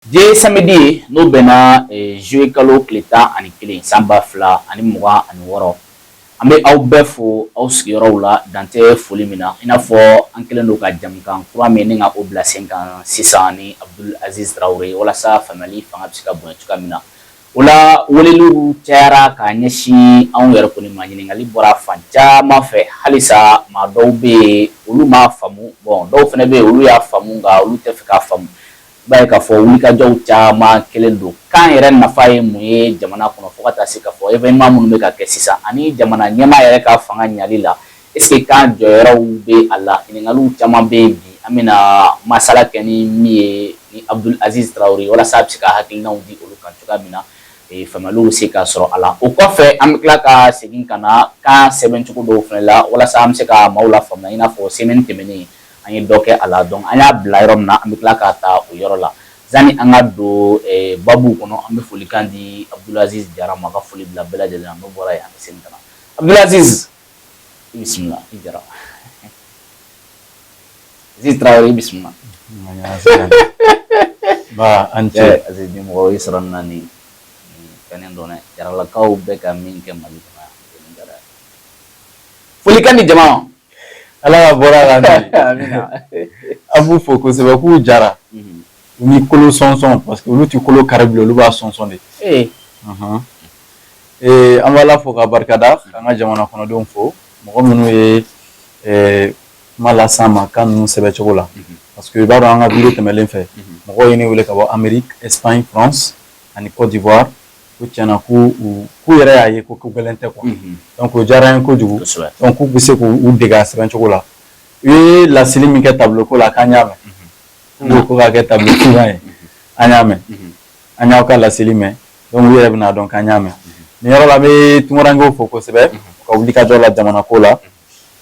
Bi ye samedi ye, n'o bɛnna juillet kalo tile 11 san 2026. An bɛ aw bɛɛ fo aw sigiyɔrɔw la, dantɛ foli min na. I n'a fɔ an kɛlen don ka jamukan kura min ni ka o bila sen kan sisan ni Abdul Aziz Traoré, walasa faamuyali fanga bɛ se ka bonya cogoya min na. O la, weleliw cayara k'a ɲɛsin anw yɛrɛ kɔni ma. Ɲininkali bɔra fan caman fɛ. Halisa maa dɔw bɛ yen, olu m'a faamu. Bon, dɔw fana bɛ yen, olu y'a faamu, nka olu tɛ fɛ k'a faamu. I b'a ye k'a fɔ wulikajɔw caman kɛlen don. Kan yɛrɛ nafa ye mun ye jamana kɔnɔ, fo ka taa se k'a fɔ événement minnu bɛ ka kɛ sisan ani jamana ɲɛmaa yɛrɛ ka fanga ɲali la, est ce que kan jɔyɔrɔw bɛ a la? Ɲininkaliw caman bɛ yen. Bi, an bɛna masala kɛ ni min ye ni Abdul Aziz Traoré, walasa a bɛ se ka hakilinaw di olu kan cogoya min na, faamuyaliw bɛ se ka sɔrɔ a la. O kɔfɛ, an bɛ tila ka segin ka na kan sɛbɛncogo dɔw fana la, walasa an bɛ se ka maaw lafaamuya. I n'a fɔ semaine tɛmɛnen, an ye dɔ kɛ a la. Donc an y'a bila yɔrɔ min na, an bɛ tila k'a ta o yɔrɔ la. Sani an ka don babu kɔnɔ, an bɛ folikan di Abdul Aziz Jara ma, ka foli bila bɛɛ lajɛlen na. N'o bɔra yen, an bɛ segin ka na. Abdul Aziz, i bisimila. I Jara, Aziz Traoré, i bisimila. Ba, an ce. Aziz, ni mɔgɔ y'i sɔrɔ nin na, nin fɛnnen dɔn dɛ. Jaralakaw bɛ ka min kɛ Mali kɔnɔ yan, folikan di jama ma. Ala ka bɔra ka di. Amina. An b'u fo kosɛbɛ k'u jara u ni kolo sɔnsɔn, parce que olu ti kolo kari bilen, olu b'a sɔnsɔn de. An b'Ala fo ka barikada, k'an ka jamana kɔnɔdenw fo, mɔgɔ minnu ye kuma las'an ma kan ninnu sɛbɛncogo la, parce que i b'a dɔn, an ka vidéo tɛmɛlen fɛ, mɔgɔw ye ne wele ka bɔ Amérique, Espagne, France ani Côte d'Ivoire, ko tiɲɛna k'u k'u yɛrɛ y'a ye ko ko gɛlɛn tɛ quoi. Donc o diyara an ye kojugu. Donc k'u bɛ se k'u dege a sɛbɛncogo la. U ye laseli min kɛ tableau ko la, k'an y'a mɛn. K'u ko k'a kɛ tableau finman ye, an y'a mɛn, an y'aw ka laseli mɛn. Donc u yɛrɛ bɛna dɔn k'an y'a mɛn. Nin yɔrɔ la, an bɛ tunkarankew fo kosɛbɛ u ka wulikajɔ la jamana ko la.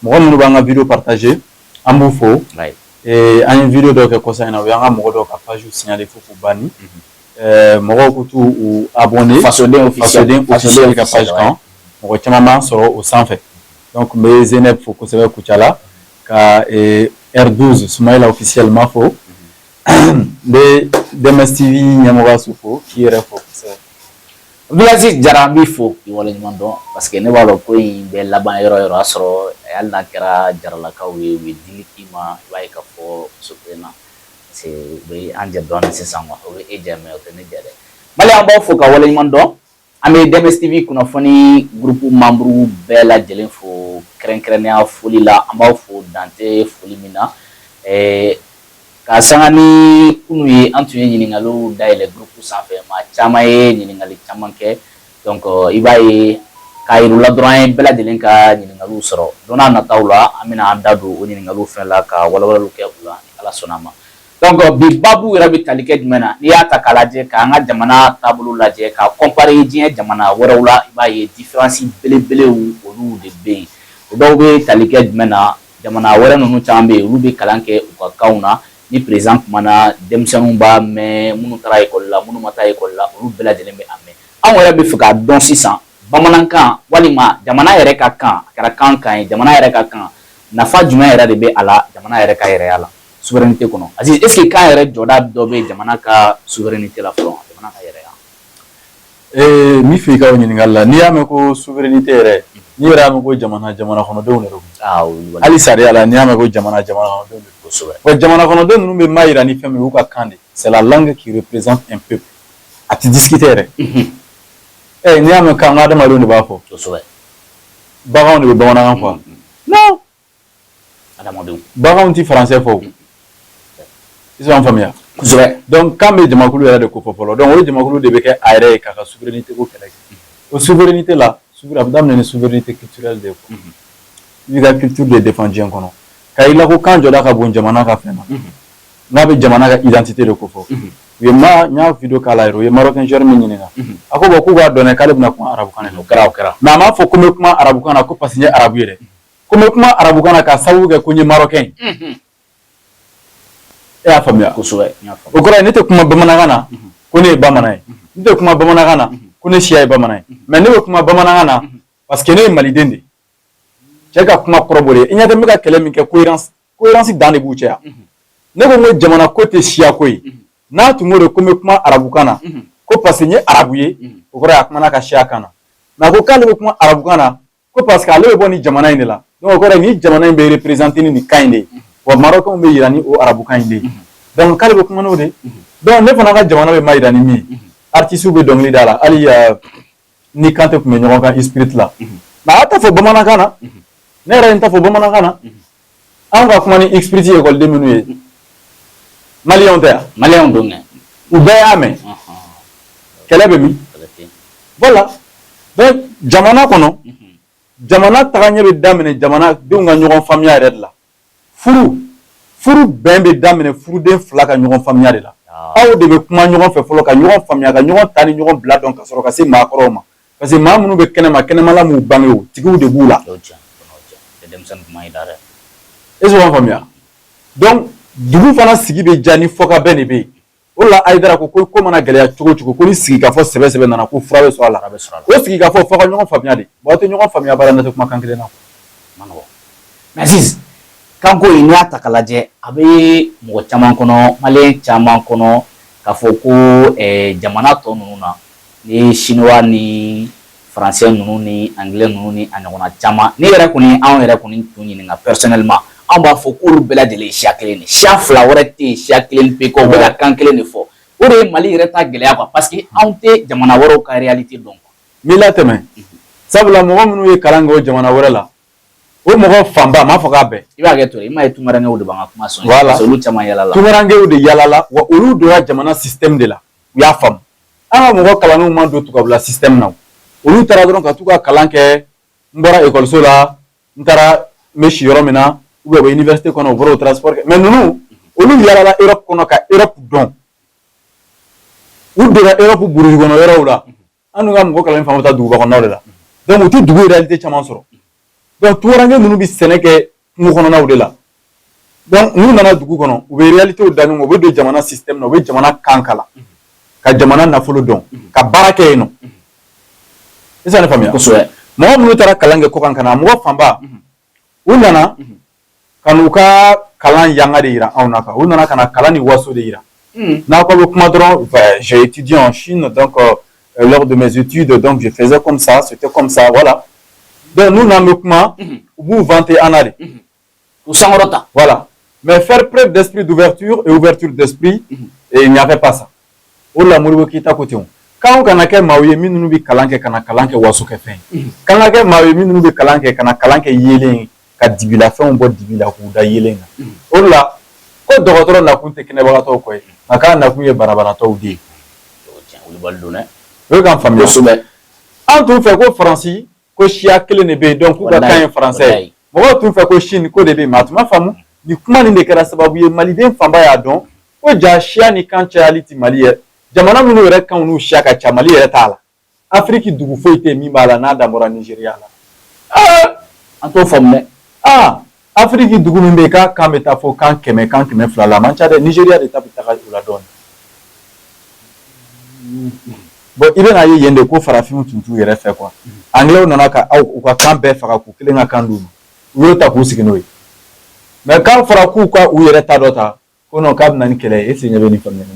Mɔgɔ minnu b'an ka vidéo partager, an b'u fo. An ye vidéo dɔw kɛ kɔsa in na, u y'an ka mɔgɔ dɔw ka page signaler fo k'u banni. Mɔgɔw ko t'u u abonné. Fasoden officiel. Fasoden officiel ka page kan, mɔgɔ caman b'an sɔrɔ o sanfɛ. Donc n bɛ Zeneb fo kosɛbɛ Kucala ka R12 Sumayila officiellement fo. N bɛ DMS TV ɲɛmɔgɔyaso fo, k'i yɛrɛ fo kosɛbɛ. Abdul Jara, an b'i fo k'i waleɲuman dɔn, parce que ne b'a dɔn ko in bɛ laban yɔrɔ yɔrɔ, y'a sɔrɔ hali n'a kɛra Jaralakaw ye, u ye dili k'i ma, i b'a ye k'a fɔ muso kelen na, parce que u bɛ an jɛ dɔɔnin sisan quoi. O bɛ e jɛ, mais o tɛ ne jɛ dɛ. Mali, an b'aw fo ka waleɲuman dɔn. An bɛ DMS TV kunnafoni groupe membre bɛɛ lajɛlen fo kɛrɛnkɛrɛnnenya foli la. An b'aw fo dante foli min na. Ka sanga ni kunu ye, an tun ye ɲininkaliw dayɛlɛ groupe sanfɛ. Maa caman ye ɲininkali caman kɛ. Donc i b'a ye k'a yir'u la dɔrɔn, an ye bɛɛ lajɛlen ka ɲininkaliw sɔrɔ. Don n'a nataw la, an bɛna an da don o ɲininkaliw fɛnɛ la ka walawalaliw kɛ u la, ni Ala sɔnna a ma. Donc bi babu yɛrɛ bɛ tali kɛ jumɛn na? N'i y'a ta k'a lajɛ, k'an ka jamana taabolo lajɛ, k'a comparer diɲɛ jamana wɛrɛw la, i b'a ye différence belebelew olu de bɛ yen. O dɔw bɛ tali kɛ jumɛn na? Jamana wɛrɛ ninnu caman bɛ yen, olu bɛ kalan kɛ u ka kanw na. Ni président kumana, denmisɛnninw b'a mɛn, minnu taara ekɔli la, minnu ma taa ekɔli la, olu bɛɛ lajɛlen bɛ a mɛn. Anw yɛrɛ bɛ fɛ k'a dɔn sisan, bamanankan walima jamana yɛrɛ ka kan, a kɛra kan kan ye, jamana yɛrɛ ka kan, nafa jumɛn yɛrɛ de bɛ a la jamana yɛrɛ ka yɛrɛya la, souveraineté kɔnɔ? Aziz, est ce que kan yɛrɛ jɔda dɔ bɛ jamana ka souveraineté la fɔlɔ, jamana ka yɛrɛya? N b'i fɛ i ka o ɲininkali la. N'i y'a mɛn ko souveraineté yɛrɛ, n'i yɛrɛ y'a mɛn ko jamana, jamana kɔnɔdenw de don. Hali sariya la, n'i y'a mɛn ko jamana, jamana kɔnɔdenw de don. Wa jamana kɔnɔdenw ninnu bɛ maa yira ni fɛn min ye, u ka kan de. C'est la langue qui représente un peuple, a tɛ discuter yɛrɛ. N'i y'a mɛn kan, adamadenw de b'a fɔ. Baganw de bɛ bamanankan fɔ? Non. Adamadenw. Baganw tɛ français fɔ o. I se k'an faamuya? Kosɛbɛ. Donc kan bɛ jamakulu yɛrɛ de ko fɔ fɔlɔ. Donc o jamakulu de bɛ kɛ a yɛrɛ ye k'a ka souveraineté ko kɛlɛ kɛ. O souveraineté la, a bɛ daminɛ ni souveraineté culturelle de ye quoi. I b'i ka culture de défend diɲɛ kɔnɔ. Ka i la ko kan jɔda ka bon jamana ka fɛn na, n'a bɛ jamana ka identité de ko fɔ. U ye ma, n y'a vidéo k'a la yɛrɛ, u ye marocain joueur min ɲininka, a ko bon, k'u b'a dɔn dɛ, k'ale bɛna kuma arabukan de la. O kɛra, o kɛra. Mais a m'a fɔ ko n bɛ kuma arabukan na ko parce que n ye arabu ye dɛ, ko n bɛ kuma arabukan na k'a sababu kɛ ko n ye marocain ye. E y'a faamuya? Kosɛbɛ, n y'a faamu. O kɔrɔ ye, ne tɛ kuma bamanankan na ko ne ye bamanan ye, ne tɛ kuma bamanankan na ko ne siya ye bamanan ye, mais ne bɛ kuma bamanankan na parce que ne ye maliden de ye. Cɛ ka kuma kɔrɔbɔ de ye. I ɲɛ tɛ n bɛ ka kɛlɛ min kɛ, cohérence, cohérence dan de b'u cɛ yan. Ne ko n ko jamana ko tɛ siya ko ye. N'a tun ko de ko n bɛ kuma arabukan na, ko parce que n ye arabu ye, o kɔrɔ ye a kumana ka siya kan na. Mais a ko k'ale bɛ kuma arabukan na ko parce que ale bɛ bɔ nin jamana in de la. Donc o kɔrɔ ye nin jamana in bɛ représenter ni nin kan in de ye, wa Marocains bɛ yira ni o arabukan in de ye. Donc k'ale bɛ kuma n'o de ye. Donc ne fana ka jamana bɛ ma yira ni min ye, artistes bɛ dɔnkili da la, hali ni Kante tun bɛ ɲɔgɔn kan Spirit la, mais a y'a ta fɔ bamanankan na, ne yɛrɛ ye n ta fɔ bamanankan na. Anw ka kuma ni Spirit ekɔliden minnu ye, Maliyɛnw tɛ yan? Maliyɛnw don dɛ. U bɛɛ y'a mɛn. Kɛlɛ bɛ min? Voilà. Donc jamana kɔnɔ, jamana tagaɲɛ bɛ daminɛ jamanadenw ka ɲɔgɔn faamuya yɛrɛ de la. Furu bɛn bɛ daminɛ furuden fila ka ɲɔgɔn faamuya de la. Aw de bɛ kuma ɲɔgɔn fɛ fɔlɔ, ka ɲɔgɔn faamuya, ka ɲɔgɔn ta ni ɲɔgɔn bila dɔn, ka sɔrɔ ka se maakɔrɔw ma, parce que maa minnu bɛ kɛnɛma, kɛnɛmala m'u bange, o tigiw de b'u la. Est-ce que b'a faamuya? Donc dugu fana sigi bɛ diya ni fɔkabɛn de bɛ yen. O de la Hayidara ko ko mana gɛlɛya cogo o cogo, ko ni sigikafɔ sɛbɛ sɛbɛ nana, ko fura bɛ sɔrɔ a la. O sigikafɔ, fo ka ɲɔgɔn faamuya de. Bon, aw tɛ ɲɔgɔn faamuya baara, n'a tɛ kuma kan kelen na. Mais Aziz, kanko in, n'i y'a ta k'a lajɛ, a bɛ mɔgɔ caman kɔnɔ, Maliyɛn caman kɔnɔ, k'a fɔ ko jamana tɔ ninnu na, ni Chinois ni Français ninnu ni Anglais ninnu ni a ɲɔgɔnna caman, ne yɛrɛ kɔni, anw yɛrɛ kɔni tun ɲininka personnellement, anw b'a fɔ k'olu bɛɛ lajɛlen ye siya kelen de, siya fila wɛrɛ tɛ yen, siya kelen pe kɔ, u bɛ ka kan kelen de fɔ. O de ye Mali yɛrɛ ta gɛlɛya quoi, parce que anw tɛ jamana wɛrɛw ka réalité dɔn quoi. N b'i latɛmɛ, sabula mɔgɔ minnu ye kalan kɛ o jamana wɛrɛ la, o mɔgɔ fanba, n m'a fɔ k'a bɛɛ. I b'a kɛ to, i m'a ye, tunkarankew de b'an ka kuma sɔn. Voilà. Parce que olu caman yalala. Tunkarankew de yalala, wa olu donna jamana système de la, u y'a faamu. An ka mɔgɔ kalannenw ma don tubabula système na, olu taara dɔrɔn ka t'u ka kalan kɛ. N bɔra ekɔliso la, n taara, n bɛ si yɔrɔ min na, ou bien u bɛ université kɔnɔ, u bɔra o transport kɛ. Mais ninnu, olu yalala Europe kɔnɔ ka Europe dɔn, u donna Europe burusi kɔnɔ yɔrɔw la. An dun ka mɔgɔ kalannen fan bɛ taa duguba kɔnɔnaw de la, donc u tɛ dugu réalité caman sɔrɔ. Donc tunkaranke ninnu bɛ sɛnɛ kɛ kungo kɔnɔnaw de la. Donc n'u nana dugu kɔnɔ, u bɛ réalité da ɲɔgɔn kan, u bɛ don jamana système na, u bɛ jamana kan kalan, ka jamana nafolo dɔn, ka baara kɛ yen nɔ. I se ka ne faamuya? Kosɛbɛ. Mɔgɔ minnu taara kalan kɛ kɔkan ka na, mɔgɔ fanba, u nana ka n'u ka kalan yanga de yira anw na quoi. U nana ka na kalan ni waso de yira. N'a ko bɛ kuma dɔrɔn, j'ai étudié en Chine, donc lors de mes études, donc je faisais comme ça, c'était comme ça, voilà. Donc nous, n'an bɛ kuma, u b'u vanter an na de. U sankɔrɔta. Voilà. Mais faire preuve d'esprit d'ouverture et ouverture d'esprit, et il n'y avait pas ça. O de la Modibo Keyita ko ten, k'anw kana kɛ maaw ye minnu bɛ kalan kɛ ka na kalan kɛ waso kɛ fɛn ye, k'an ka kɛ maaw ye minnu bɛ kalan kɛ ka na kalan kɛ yeelen ye, ka dibilafɛnw bɔ dibi la k'u da yeelen kan. O de la ko dɔgɔtɔrɔ nakun tɛ kɛnɛbagatɔw kɔ ye, nka k'a nakun ye banabagatɔw de ye. Wulibali don dɛ. O ye k'an faamuya. Kosɛbɛ. An tun fɛ ko Faransi, ko siya kelen de bɛ yen, donc k'u ka kan ye français ye. Mɔgɔw tun fɛ ko Chine ko de bɛ yen, mais a tun ma faamu. Nin kuma nin de kɛra sababu ye, maliden fanba y'a dɔn ko ja siya ni kan cayali ti Mali yɛrɛ. Jamana minnu yɛrɛ kanw n'u siya ka ca, Mali yɛrɛ t'a la. Afiriki dugu foyi tɛ yen min b'a la n'a dan bɔra Nizeriya la. An t'o faamu dɛ. Aa, Afiriki dugu min bɛ yen k'a kan bɛ taa fɔ kan 100, kan 200 la, a man ca dɛ. Nizeriya de ta bɛ taga o la dɔɔnin. Bon, i bɛna ye yen de ko farafinw tun t'u yɛrɛ fɛ quoi. Anglais nana ka aw u ka kan bɛɛ faga k'u kelen ka kan d'u ma, u y'o ta k'u sigi n'o ye. Mais k'a fɔra k'u ka u yɛrɛ ta dɔ ta, ko non, k'a bɛ na ni kɛlɛ ye. Est ce que ɲɛ bɛ nin faamuya nin?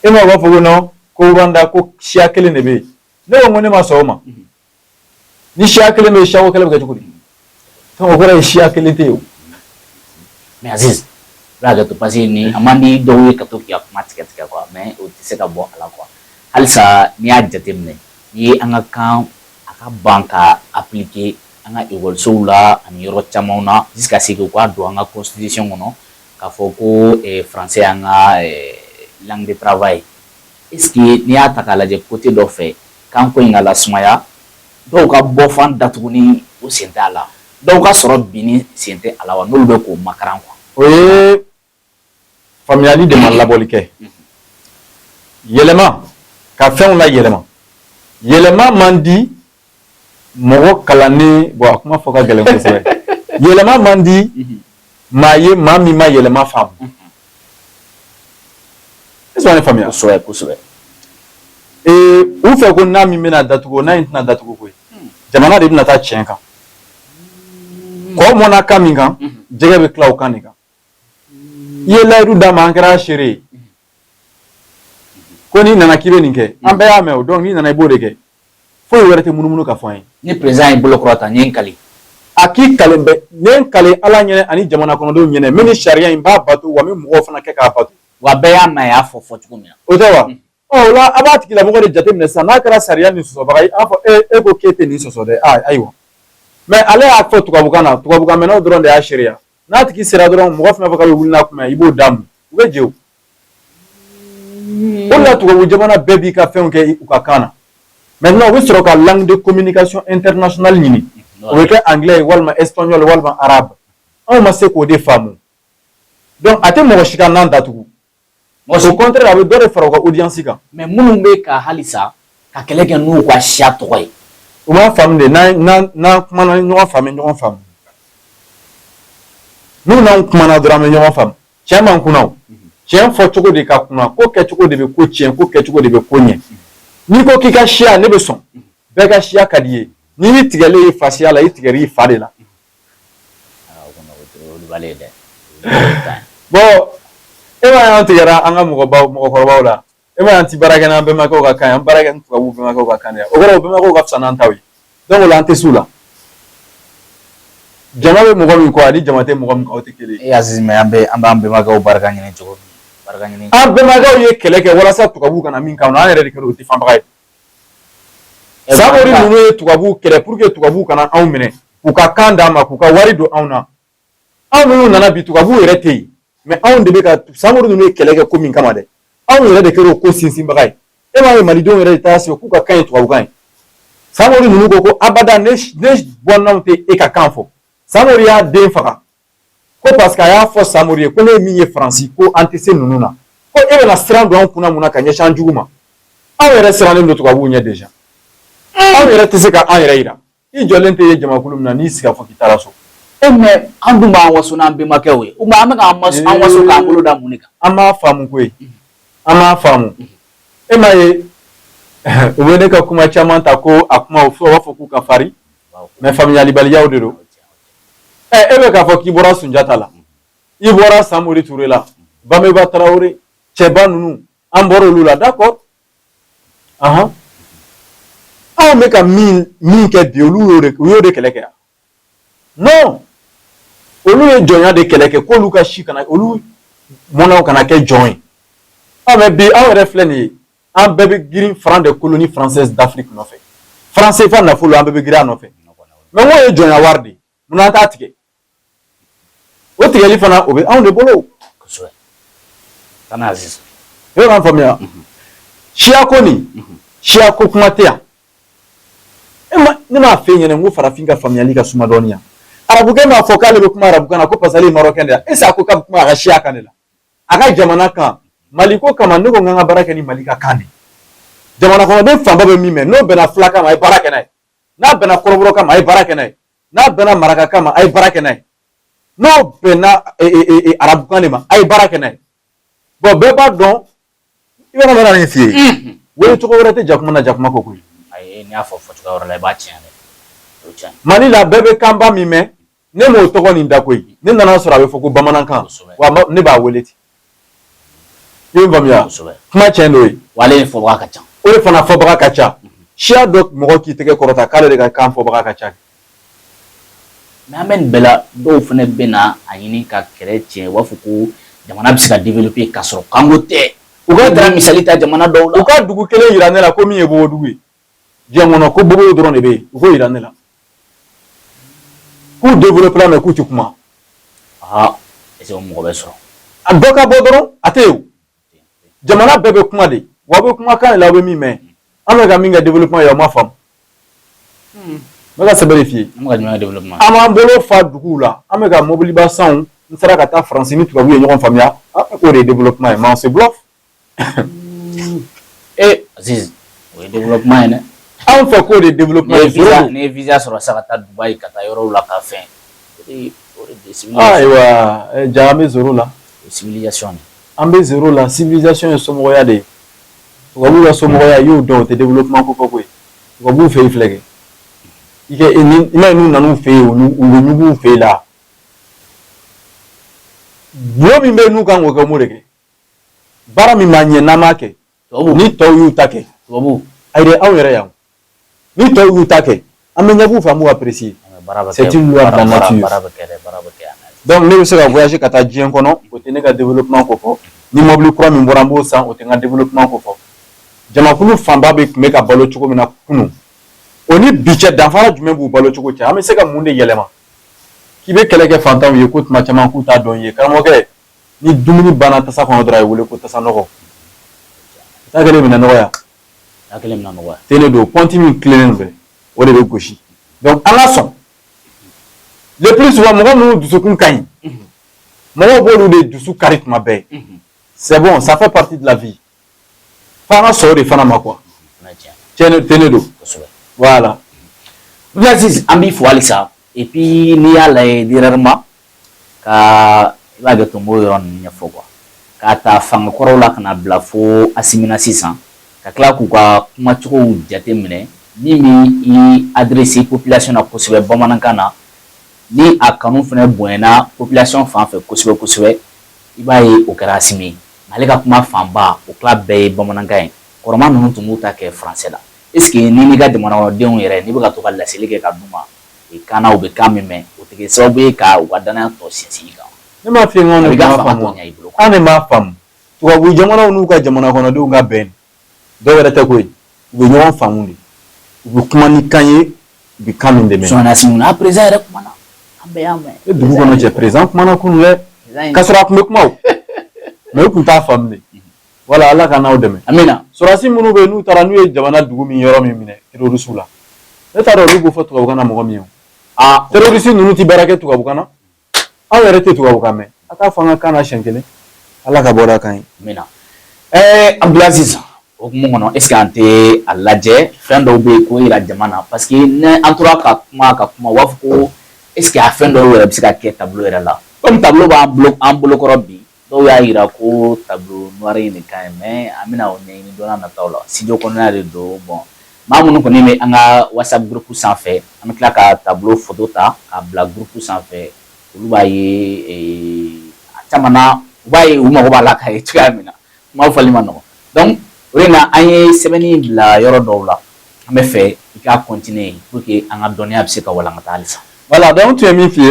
E ma b'a fɔ ko non, ko Rwanda, ko siya kelen de bɛ yen. Ne ko ne ma sɔn o ma. Ni siya kelen bɛ yen, siyako kɛlɛ bɛ kɛ cogo di? O kɔrɔ ye siya kelen tɛ yen o. Mais Aziz, i b'a hakɛ to, parce que ni a man di dɔw ye ka to k'i ka kuma tigɛ tigɛ quoi, mais o tɛ se ka bɔ a la quoi. Halisa n'i y'a jateminɛ, n'i ye an ka kan a ka ban ka appliquer an ka ekɔlisow la ani yɔrɔ camanw na, jusqu'à ce que u k'a don an ka constitution kɔnɔ k'a fɔ ko français y'an ka langue de travail. Est ce que n'i y'a ta k'a lajɛ côté dɔ fɛ, kanko in ka lasumaya, dɔw ka bɔfan datuguni o sen tɛ a la, dɔw ka sɔrɔ binni sen tɛ a la wa, n'olu bɛ k'o makaran quoi? O ye faamuyali de ma labɔli kɛ. Yɛlɛma ka fɛnw la yɛlɛma, yɛlɛma man di mɔgɔ kalannen. Bon, a kuma fɔ ka gɛlɛn kosɛbɛ. Yɛlɛma man di maa ye, maa min ma yɛlɛma faamu. Est ce que ne faamuya? Kosɛbɛ, kosɛbɛ. Ee, u fɛ ko n'a min bɛna datugu, n'a in tɛna datugu koyi. Jamana de bɛna taa tiɲɛ kan. Kɔ mɔnna kan min kan, jɛgɛ bɛ tila o kan de kan. I ye layidu d'an ma, an kɛra seere ye ko n'i nana k'i bɛ nin kɛ, an bɛɛ y'a mɛn o. Donc n'i nana, i b'o de kɛ, foyi wɛrɛ tɛ munumunu ka fɔ an ye. Ni président ye bolo kɔrɔta, n ye n kali. A k'i kalen bɛ ne ye, n kale Ala ɲɛnɛ ani jamana kɔnɔdenw ɲɛnɛ, n bɛ nin sariya in b'a bato, wa n bɛ mɔgɔw fana kɛ k'a bato. Wa bɛɛ y'a mɛn a y'a fɔ fɔ cogo min na. O tɛ wa? Ɔ, o la a b'a tigilamɔgɔ de jateminɛ sisan. N'a kɛra sariya nin sɔsɔbaga ye, a fɔ e ko k'e tɛ nin sɔsɔ dɛ. Aa, ayiwa, mais ale y'a fɔ tubabukan na, tubabukan mɛnnaw dɔrɔn de y'a seereya. N'a tigi sera dɔrɔn, mɔgɔ fɛn fɛn fɔ k'a bɛ wuli n'a kuma ye, i b'o d'a ma, u bɛ jɛ. O o de la tubabu jamana bɛɛ b'i ka fɛnw kɛ u ka kan na. Maintenant, u bɛ sɔrɔ ka langue de communication internationale ɲini, o bɛ kɛ anglais ye walima espagnol walima arabe. Anw ma se k'o de faamu. Donc a tɛ mɔgɔ si ka nan datugu. Au contraire, a bɛ dɔ de fara u ka audience kan. Mais minnu bɛ ka halisa ka kɛlɛ kɛ n'u ka siya tɔgɔ ye. U b'a faamu de. N'an kumana ɲɔgɔn faamu, ɲɔgɔn faamu. N'u n'anw kumana dɔrɔn, an bɛ ɲɔgɔn faamu. Tiɲɛ man kunna o, tiɲɛ fɔ cogo de ka kunna. Ko kɛcogo de bɛ ko tiɲɛ, ko kɛcogo de bɛ ko ɲɛ. N'i ko k'i ka siya, ne bɛ sɔn, bɛɛ ka siya ka di ye. N'i y'i tigɛlen ye fasiya la, i tigɛr'i fa de la. Bon, e m'a ye an tigɛra an ka mɔgɔbaw, mɔgɔkɔrɔbaw la. E m'a ye an ti baara kɛ n'an bɛnbakɛw ka kan ye, an baara kɛ ni tubabuw bɛnbakɛw ka kan de ye. O kɔrɔ, o bɛnbakɛw ka fisa n'an taw ye. Donc o la an tɛ s'u la. Jama bɛ mɔgɔ min kɔ ani jama tɛ mɔgɔ min kɔ, aw tɛ kelen ye. E Aziz, mais an bɛ an b'an bɛnbakɛw barika ɲini cogo min, barika ɲini. An bɛnbakɛw ye kɛlɛ kɛ walasa tubabuw kana min k'an na, an yɛrɛ de kɛra o défendbaga ye. Samori ninnu ye tubabuw kɛlɛ pour que tubabuw kana anw minɛ, k'u ka kan d'an ma, k'u ka wari don anw na. Anw minnu nana bi, tubabuw yɛrɛ tɛ yen, mais anw de bɛ ka Samori ninnu ye kɛlɛ kɛ ko min kama dɛ, anw yɛrɛ de kɛra o ko sinsinbaga ye. E m'a ye malidenw yɛrɛ de taara sigi k'u ka kan ye tubabukan ye. Samori ninnu ko abada, ne bɔnnaw tɛ e ka kan fɔ. Samori y'a den faga ko parce que a y'a fɔ Samori ye ko ne ye min ye Faransi, ko an tɛ se ninnu na, ko e bɛna siran don an kunna mun na ka ɲɛsin an jugu ma? Anw yɛrɛ sirannen don tubabuw ɲɛ déjà. Anw yɛrɛ tɛ se ka an yɛrɛ yira. I jɔlen tɛ ye jamakulu min na, n'i sigi fɔ k'i taara so. E, mais an dun b'an waso n'an bɛnbakɛw ye, ou an bɛ k'an waso k'an bolo da mun de kan? An b'a faamu koyi, an b'a faamu. E m'a ye u bɛ ne ka kuma caman ta ko a kuma u b'a fɔ k'u ka farin, mais faamuyalibaliyaw de don. Ɛ, e bɛ k'a fɔ k'i bɔra Sunjata la, i bɔra Samori Ture la, Bameba Tarawele, cɛba ninnu, an bɔra olu la, d'accord. Ahan, anw bɛ ka min min kɛ bi, olu y'o de, u y'o de kɛlɛ kɛ yan? Non, olu ye jɔnya de kɛlɛ kɛ, k'olu ka si kana, olu mɔnnaw kana kɛ jɔn ye. Ɔ, mais bi anw yɛrɛ filɛ nin ye, an bɛɛ bɛ girin franc de colonie française d'Afrique nɔfɛ, franc CFA nafolo, an bɛɛ bɛ girin a nɔfɛ. Mais n k'o ye jɔnya wari de ye, munna an t'a tigɛ? O tigɛli fana, o bɛ anw de bolo. Kosɛbɛ. Kana Aziz. E b'a faamuya, siya ko nin, siya ko kuma tɛ yan. E ma ne m'a f'e ɲɛna n ko farafin ka faamuyali ka suma dɔɔnin yan. Arabukɛ m'a fɔ k'ale bɛ kuma arabukan na ko parce que ale ye marocain de ye. Est ce que a ko k'a bɛ kuma a ka siya kan de la, a ka jamana kan? Mali ko kama, ne ko n k'an ka baara kɛ ni Mali ka kan de. Jamana kɔnɔden fanba bɛ min mɛn, n'o bɛnna filakan ma, a ye baara kɛ n'a ye. N'a bɛnna kɔrɔbɔrɔkan ma, a ye baara kɛ n'a ye. N'a bɛnna marakakan ma, a ye baara kɛ n'a ye. N'o bɛnna arabukan de ma, a ye baara kɛ n'a ye. Bon, bɛɛ b'a dɔn, i b'a dɔn, n bɛna nin f'i ye, wele cogo wɛrɛ tɛ jakuma na, jakuma ko koyi. Ayi, n'i y'a fɔ fɔcogo wɛrɛ la, i b'a tiɲɛ dɛ, o ye tiɲɛ. Mali la, bɛɛ bɛ kanba min mɛn, ne m'o tɔgɔ nin da koyi. Ne nana sɔrɔ a bɛ fɔ ko bamanankan, wa ne b'a wele ten. I ye faamuya, kuma tiɲɛ dɔ ye. Wa ale fɔbaga ka ca. O de fana fɔbaga ka ca. Siya dɔ mɔgɔ k'i tɛgɛ kɔrɔta k'ale de ka kan fɔbaga ka ca. Mais an bɛ nin bɛɛ la, dɔw fana bɛ na a ɲini ka kɛlɛ tiɲɛ. U b'a fɔ ko jamana bɛ se ka développer k'a sɔrɔ kanko tɛ. U ka taara misali ta jamana dɔw la. U ka dugu kelen yira ne la ko min ye bobodugu ye diɲɛ kɔnɔ, ko bobo dɔrɔn de bɛ yen. U k'o yira ne la k'u développer la, mais k'u tɛ kuma. Aa, est-ce que o mɔgɔ bɛ sɔrɔ? A dɔ ka bɔ dɔrɔn, a tɛ yen o. Jamana bɛɛ bɛ kuma de, wa aw bɛ kuma kan de la, aw bɛ min mɛn. An bɛ ka min kɛ développement ye, aw ma faamu. N bɛ ka sɛbɛn de f'i ye. An bɛ ka jumɛn kɛ développement? An b'an bolo fa duguw la, an bɛ ka mobiliba sanw. N sera ka taa Faransi ni tubabu ye ɲɔgɔn faamuya, k'o de ye développement ye, mais on se bluffe. Eh Aziz, o ye développement ye dɛ. Anw fɛ, k'o de ye développement ye. N'i ye visa sɔrɔ sisan ka taa Dubaï, ka taa yɔrɔw la ka fɛn, o de Ayiwa, ja, an bɛ zéro la. O civilisation de. An bɛ zéro la. Civilisation ye somɔgɔya de ye. Tubabuw ka somɔgɔya, i y'o dɔn, o tɛ développement ko fɔ koyi. Tubabuw fɛ yen filɛ kɛ, i kɛ i m'a ye, n'u nan'u fɛ yen, u bɛ ɲugu u fɛ yen la. Bulon min bɛ yen n'u kan k'o kɛ, u m'o de kɛ. Baara min b'an ɲɛ, n'an m'a kɛ, ni tɔw y'u ta kɛ, tubabu, ayi dɛ, anw yɛrɛ yan, ni tɔw y'u ta kɛ, an bɛ ɲɛf'u fɛ, an b'u apprécier. C'est une loi de la nature. Donc ne bɛ se ka voyager ka taa diɲɛ kɔnɔ, o tɛ ne ka développement ko fɔ. Ni mobili kura min bɔra, n b'o san, o tɛ n ka développement ko fɔ. Jamakulu fanba bɛ tun bɛ ka balo cogo min na kunun, o ni bi cɛ, danfara jumɛn b'u balo cogo cɛ? An bɛ se ka mun de yɛlɛma? K'i bɛ kɛlɛ kɛ fantanw ye ko tuma caman k'u t'a dɔn ye. Karamɔgɔkɛ, ni dumuni banna tasa kɔnɔ dɔrɔn, a ye wele ko tasa nɔgɔ. Taa kelen minɛ nɔgɔya. Taa kelen minɛ nɔgɔya. Tene don, pɔnti min tilennen don dɛ, o de bɛ gosi. Donc an ka sɔn, le plus souvent, mɔgɔ minnu dusukun ka ɲi, mɔgɔw b'olu de dusu kari tuma bɛɛ. C'est bon, ça fait partie de la vie. F'an ka sɔn o de fana ma quoi. Tiɲɛ tene don. Voilà. Abdulaziz, an b'i fo halisa. Et puis n'i y'a lajɛ dernièrement, ka i b'a kɛ to, n b'o yɔrɔ ninnu ɲɛfɔ quoi, k'a ta fanga kɔrɔw la ka na bila fo Asimi na sisan, ka tila k'u ka kumacogow jate minɛ, min bɛ i adresser population na kosɛbɛ bamanankan na, ni a kanu fana bonyana population fan fɛ kosɛbɛ kosɛbɛ, i b'a ye o kɛra Asimi ye. Ale ka kuma fanba, o tila bɛɛ ye bamanankan ye. Kɔrɔma ninnu tun b'u ta kɛ français la. Est ce que ni n'i ka jamana kɔnɔdenw yɛrɛ, n'i bɛ ka to ka laseli kɛ ka d'u ma kan na, u bɛ kan min mɛn, o tɛ kɛ sababu ye ka u ka danaya tɔ sinsin i kan? Ne m'a f'i ye, n ko A b'i ne ka m'a fanga faamu. tɔ ɲɛ i bolo. An de m'a faamu. Tubabu jamanaw n'u ka jamana kɔnɔdenw ka bɛn, dɔw yɛrɛ tɛ koyi, u bɛ ɲɔgɔn faamu de, u bɛ kuma ni kan ye, u bɛ kan min dɛmɛ. Sinon Asimi n'a président yɛrɛ kumana, an bɛɛ y'a mɛn. E dugu kɔnɔ cɛ, président kumana kunun dɛ, k'a sɔrɔ a tun bɛ kuma o, mais u tun t'a faamu de. Wala Ala ka n'aw dɛmɛ. Amina. Sɔrɔdasi minnu bɛ yen, n'u taara, n'u ye jamana dugu min yɔrɔ min minɛ terroriste la, ne t'a dɔn olu b'o fɔ tubabukan na mɔgɔ min ye o. Terroriste ninnu ti baara kɛ tubabukan na, anw yɛrɛ tɛ tubabukan mɛn, a t'a fɔ an ka kan na siɲɛ kelen. Ala ka bɔda kan ye. Amina. Abdulaziz, o hukumu kɔnɔ, est ce que an tɛ a lajɛ fɛn dɔw bɛ yen k'o yira jama na? Parce que ni an tora ka kuma ka kuma, u b'a fɔ ko est ce que a fɛn dɔw yɛrɛ bɛ se ka kɛ tableau yɛrɛ la? Comme tableau b'an bolo, an bolokɔrɔ bi, dɔw y'a yira ko tableau noir in de ka ɲi, mais an bɛna o ɲɛɲini don n'a nataw la. Studio kɔnɔna de don. Bon, maa minnu kɔni bɛ an ka WhatsApp groupe sanfɛ, an bɛ tila ka tableau photo ta k'a bila groupe sanfɛ, olu b'a ye a caman na, u b'a ye u mago b'a la k'a ye cogoya min na. Kuma fɔli ma nɔgɔn. Donc o de la an ye sɛbɛnni bila yɔrɔ dɔw la, an bɛ fɛ i k'a continuer pour que an ka dɔnniya bɛ se ka walankata halisa. Voilà, donc tun ye min f'i ye,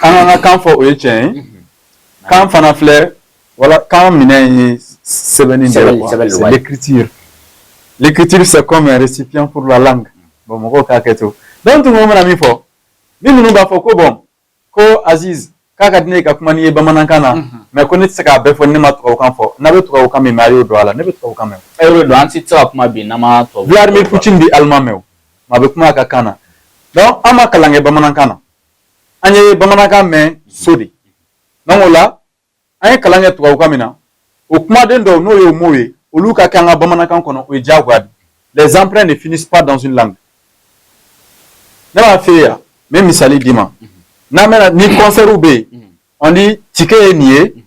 an k'an ka kan fɔ, o ye tiɲɛ ye. Kan fana filɛ, wala kan minɛ ye sɛbɛnni de ye quoi. C'est l'écriture. L'écriture, c'est comme un récipient pour la langue. Bon, mɔgɔw k'a kɛ to. Donc tun ko n bɛna min fɔ, ni ninnu b'a fɔ ko bon, ko Aziz k'a ka di ne ye ka kuma n'i ye bamanankan na, mais ko ne tɛ se k'a bɛɛ fɔ ni ne ma tubabukan fɔ. N'a bɛ tubabukan min mɛn, a y'o don a la. Ne bɛ tubabukan mɛn. E y'o don, an tɛ se ka kuma bi n'an ma tubabu. Vladimir Poutine bɛ allemand mɛn o, mais a bɛ kuma a ka kan na. Donc an ma kalan kɛ bamanankan na, an ye bamanankan mɛn so de. Donc o la, an ye kalan kɛ tubabukan min na, o kumaden dɔw n'o ye o mots ye, olu ka kɛ an ka bamanankan kɔnɔ, o ye diyagoya de. Les emprunts ne finissent pas dans une langue. Ne b'a f'e ye yan, n bɛ misali d'i ma. N'an bɛna ni concert bɛ yen, on dit ticket ye nin ye,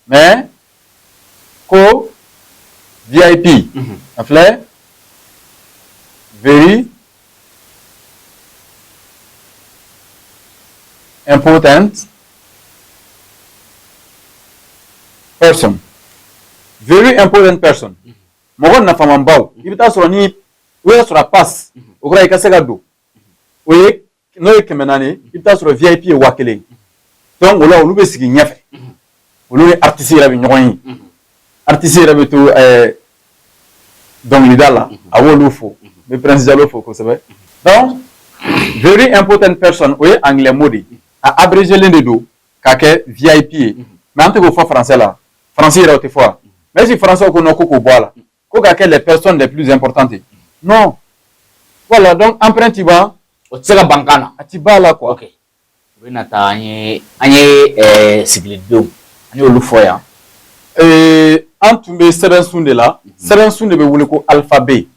mais ko VIP a filɛ, very important person, very important person, mɔgɔ nafamanbaw. I bɛ taa sɔrɔ ni o y'a sɔrɔ a passe, o kɔrɔ i ka se ka don, o ye n'o ye 400 ye, i bɛ taa sɔrɔ VIP ye 1000. Donc o la, olu bɛ sigi ɲɛfɛ, olu ni artiste yɛrɛ bɛ ɲɔgɔn ye, artiste yɛrɛ bɛ to dɔnkilida la, a b'olu fo. N bɛ Prince Jalo fo kosɛbɛ. Donc very important person, o ye anglais mot de ye, a abrégé de don k'a kɛ VIP ye, mais an tɛ k'o fɔ français la. Français yɛrɛ o tɛ fɔ wa? Mais si français ko non, ko k'o bɔ a la, ko k'a kɛ les personnes les plus importantes, non. Voilà, donc emprunt ti ban. O tɛ se ka ban kan na. A ti ban la quoi. Ok, u bɛ na taa an ye sigilidenw, an y'olu fɔ yan. An tun bɛ sɛbɛnsun de la, sɛbɛnsun de bɛ wele ko alphabet.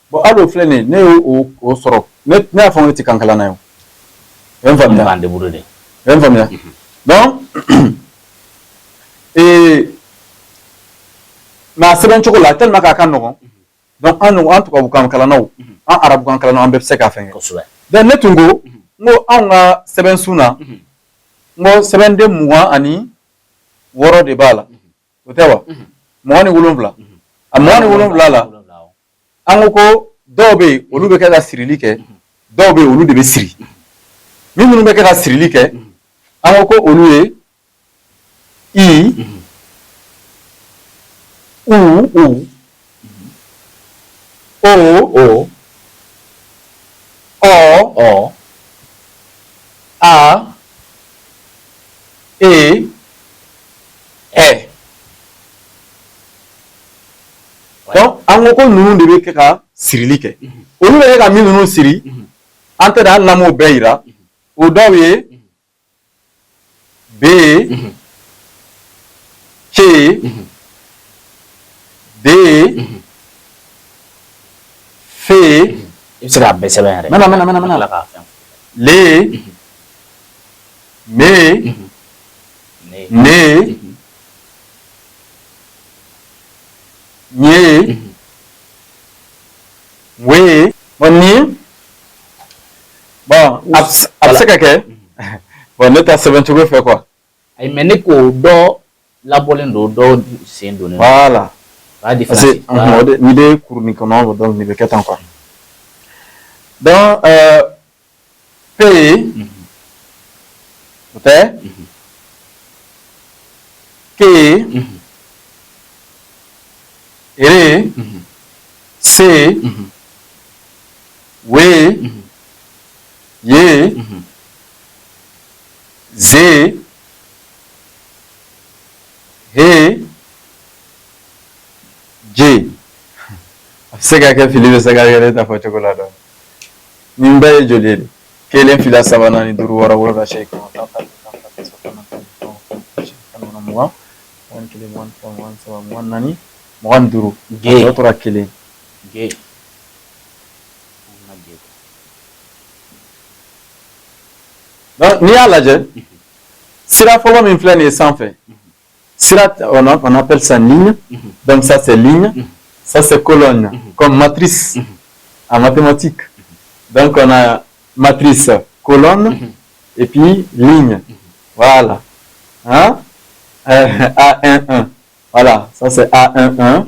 Bon, hali o filɛ nin ye, ne y'o o sɔrɔ, ne y'a fɔ ko ne tɛ kan kalan na ye o. I bɛ n faamuya? K'an débrouiller de. I bɛ n faamuya? Donc mais a sɛbɛn cogo la, tellement k'a ka nɔgɔn, donc an tubabukan kalannaw, an arabukan kalannaw, an bɛɛ bɛ se k'a fɛn kɛ. Donc ne tun ko n ko anw ka sɛbɛnsun na, n ko sɛbɛnden 25. 6 de b'a la, o tɛ wa? 27, a 27 la, an ko ko dɔw bɛ yen, olu bɛ kɛ ka sirili kɛ, dɔw bɛ yen, olu de bɛ siri. Min minnu bɛ kɛ ka sirili kɛ, an ko ko olu ye I, U, U, O, O, Ɔ, Ɔ, A, E, Ɛ. Donc an ko ko ninnu de bɛ kɛ ka sirili kɛ. Olu bɛ kɛ ka min ninnu siri, an tɛ hali n'an m'o bɛɛ yira, o dɔw ye B, C, D, F. I bɛ se k'a bɛɛ sɛbɛn yɛrɛ. Mɛna mɛna mɛna mɛna. Tila k'a fɛn. L, M, N, Ɲ, W. Bon, nin, bon, a bɛ se ka kɛ, bon, ne ta sɛbɛn cogo fɛ quoi. Ayi, mais ne ko dɔ labɔlen don, dɔ sen donnen don. Voilà. O y'a Parce différence. que o de nin bɛ kurunin kɔnɔ, donc nin bɛ kɛ tan quoi. Donc P, o tɛ? K, R, C, W, Y, Z, H, J. A bɛ se ka kɛ fili bɛ se ka kɛ ne ta fɔ cogo la dɔɔnin. Nin bɛɛ ye joli ye de? Kelen, fila, saba, naani, duuru, wɔɔrɔ, wolonwula, seegin, kɔnɔntɔn, tan, tan ni fila, tan ni saba, tan ni naani, tan ni duuru, tan ni seegin, tan ni kɔnɔntɔn, 20, 21, 22, 23, 24, 25. G. A tɔ tora kelen. G. Donc n'i y'a lajɛ, sira fɔlɔ min filɛ nin ye sanfɛ, sira, on appelle ça ligne. Donc ça, c'est ligne, ça, c'est colonne, comme matrice en mathématiques. Donc on a matrice, colonne et puis ligne. Voilà, hein, A1 1, voilà, ça, c'est A1 1.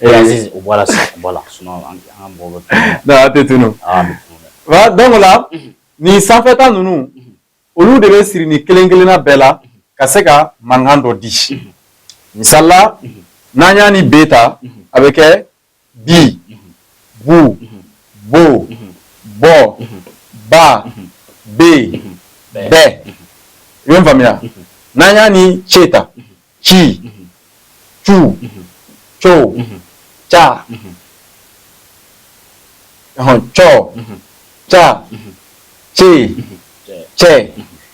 Et Aziz, o bɔra sisan, o bɔra, sinon an ka mɔgɔw bɛ tunun. Non, a tɛ tunun. Ah, a bɛ tunun dɛ. Voilà, donc là, nin sanfɛta ninnu, olu de bɛ siri nin kelen kelenna bɛɛ la ka se ka mankan dɔ di. Misali la, n'an y'a ni B ta, a bɛ kɛ bi, bu, bo, bɔ, ba, be, bɛ. I bɛ n faamuya? N'an y'a ni C ta, ci, cu, co, ca, ɔhɔn, cɔ, ca, ce, cɛ.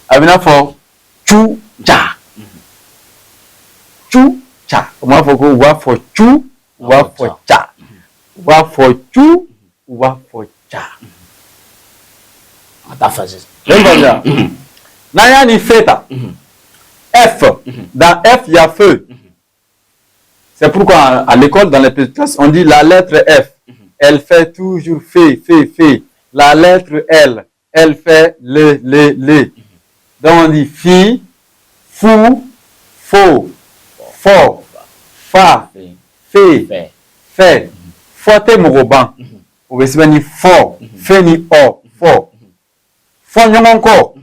A bɛ n'a fɔ cu ca, cu ca. U b'a fɔ ko u b'a fɔ cu, u b'a fɔ ca, u b'a fɔ cu, u b'a fɔ ca. An ka taa fɛ sisan. Ne bɛ faamuya? N'an y'a ni fe ta, F, dans F, il y a feu. C'est pourquoi à l'école, dans les petites classes, on dit la lettre F, elle fait toujours fe, fe, fe. La lettre L, elle fait le, le, le. Donc on dit fi, fou, fo, fɔ, fa, fe, Fɛ. Fɛ. Fɔ tɛ mɔgɔ ban. O bɛ sɛbɛn ni fɔ, fe ni ɔ, fɔ. Fɔ ɲɔgɔn kɔ.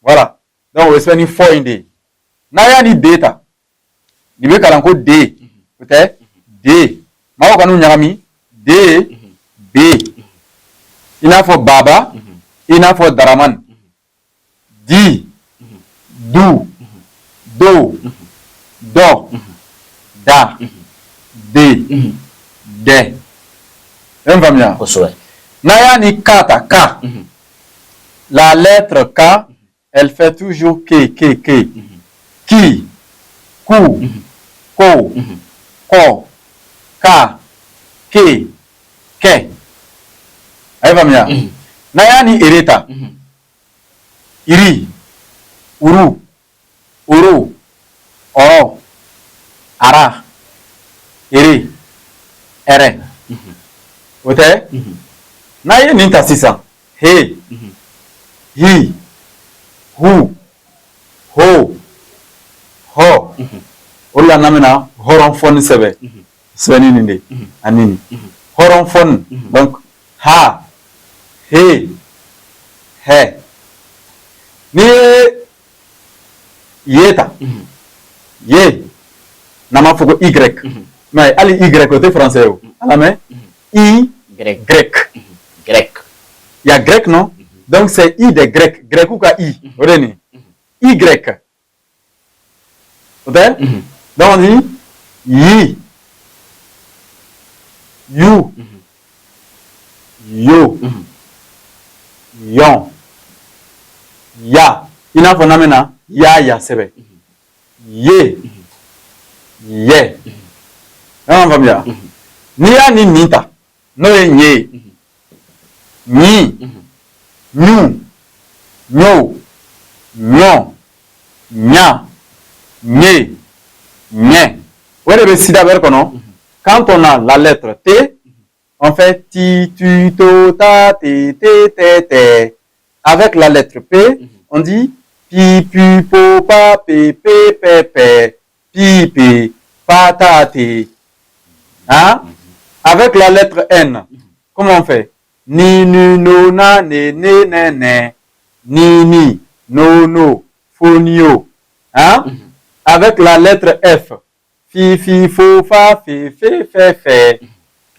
Voilà. Donc o bɛ sɛbɛn ni fɔ in de ye. N'a y'a ni D ta, nin bɛ kalan ko D. O tɛ? D. Maaw kan'u ɲagami. D, B. I n'a fɔ baba, i n'a fɔ Daramani. Di, du, do, dɔ, da, de, dɛ. I bɛ n faamuya? Kosɛbɛ. N'a y'a ni K ta, K. La lettre K, elle fait toujours K, K, K. Ki, ku, ko, kɔ, ka, ke, kɛ. A ye faamuya? N'a y'a ni ere ta, iri, uru, oro, ɔrɔ, ara, ere, ɛrɛ. O tɛ? N'a ye nin ta sisan, he, hi, hu, ho, hɔ, O de la n'an bɛna hɔrɔn fɔni sɛbɛn, sɛbɛnni nin de ani nin hɔrɔn fɔni, donc ha, he, hɛ. N'i ye ye ta, ye n'an b'a fɔ ko y, mais hali y o tɛ français ye o. A lamɛn, i grec, grec. Grec. Il y a grec, non? Donc c'est i des grecs, grec ka i, o de ye nin y, o tɛ? Donc on dit yi, yu, yo, yɔn, ya. I n'a fɔ n'an bɛna ya ya sɛbɛn, ye, yɛ. An b'a faamuya? N'i y'a ni nin ta, n'o ye ɲe ye, ɲi, ɲu, ɲo, ɲɔ, ɲa, ɲe, ɲɛ. O de bɛ Sidaber kɔnɔ. Quand on a la lettre T, on fait ti, tu, to, ta, te, te, te, te. Avec la lettre P, on dit pi, pu, po, pa, pe, pe, pe, pe, pi, pe, pa, ta, te. Hein? Avec la lettre N, comment on fait? Ni, nu, no, na, ne, ne, ne, ne. Ni, ni, no, no, fonio. Hein? Avec la lettre F, fi, fi, fo, fa, fe, fe, fe, fe.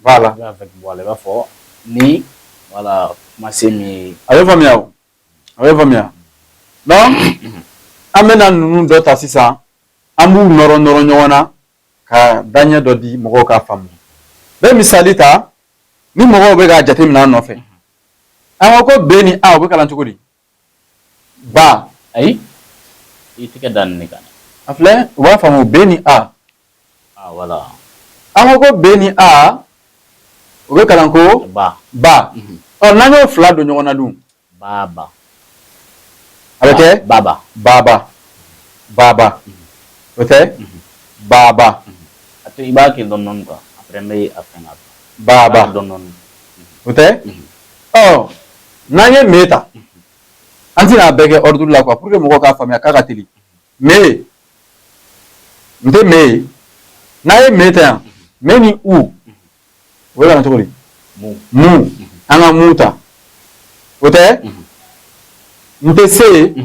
Voilà. I b'a fɛ voilà, i b'a fɔ ni voilà, kumasen min ye. A bɛ faamuya o, a bɛ faamuya. Donc an bɛna ninnu dɔ ta sisan, an b'u nɔrɔ nɔrɔ ɲɔgɔn na ka daɲɛ dɔ di mɔgɔw k'a faamu. Bɛ misali ta ni mɔgɔw bɛ k'a jateminɛ an nɔfɛ. An ko ko B ni A, o bɛ kalan cogo di? Ba. Ayi, i tɛgɛ da nin de kan. A filɛ, u b'a faamu, B ni A. Ah voilà. An ko ko B ni A, o bɛ kalan ko ba. Ba. Ɔ, n'an y'o fila don ɲɔgɔn na dun? Ba ba. A bɛ kɛ baba. Baba, baba, o tɛ baba? A to i b'a kɛ dɔɔni dɔɔni quoi, après n bɛ a fɛn ka Baba. dɔɔni dɔɔni. O tɛ? Ɔ, n'an ye me ta, an tɛna a bɛɛ kɛ ordre la quoi, pour que mɔgɔw k'a faamuya k'a ka teli. Me n tɛ me ye, n'an ye me ta yan, me ni u, o bɛ kalan cogo di? Mu. Mu. An ka mu ta, o tɛ? N tɛ se ye,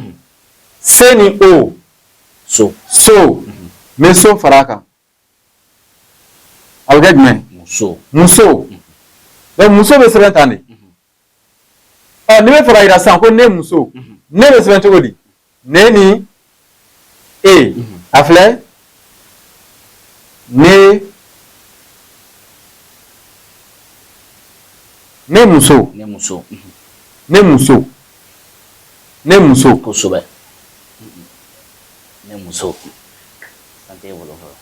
se ni o. So. So. N bɛ so fara a kan, a bɛ kɛ jumɛn? Muso. Muso. Donc muso bɛ sɛbɛn tan de. Ɔ, n'i bɛ fɛ ka yira sisan ko ne muso, ne bɛ sɛbɛn cogo di? Ne ni e, a filɛ, ne, ne muso. Ne muso. Ne muso, ne muso. Kosɛbɛ, ne muso san tɛ e bolo fɔlɔ.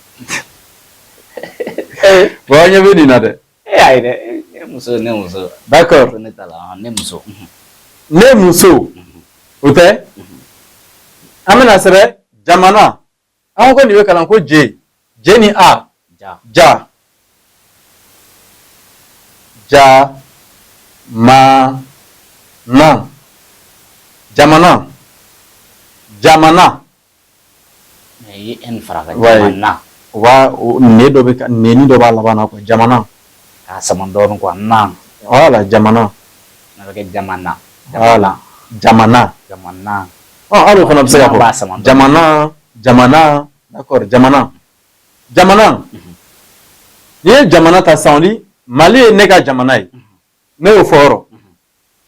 Bon, an ɲɛ bɛ nin na dɛ. E ayi dɛ, ne muso, ne muso. D'accord. Ne ta la, ne muso. Ne muso, o tɛ? An bɛna sɛbɛn jamana. An ko ko nin bɛ kalan ko je, je ni a. Ja. Ja, ja ma na, jamana, jamana. Mais i ye n fara kan. Ouais. Jamana. O b'a o ne dɔ bɛ ka neni dɔ b'a laban na quoi, jamana. K'a sama dɔɔni quoi, na. Voilà, jamana. A bɛ kɛ jamana. Voilà, jamana. Jamana. Ɔ, hali o fana bɛ se ka N'a b'a sama fɔ dɔɔni. Jamana, jamana, d'accord. Jamana, jamana. N'i ye jamana ta sisan, o ni Mali ye ne ka jamana ye, ne y'o fɔ yɔrɔ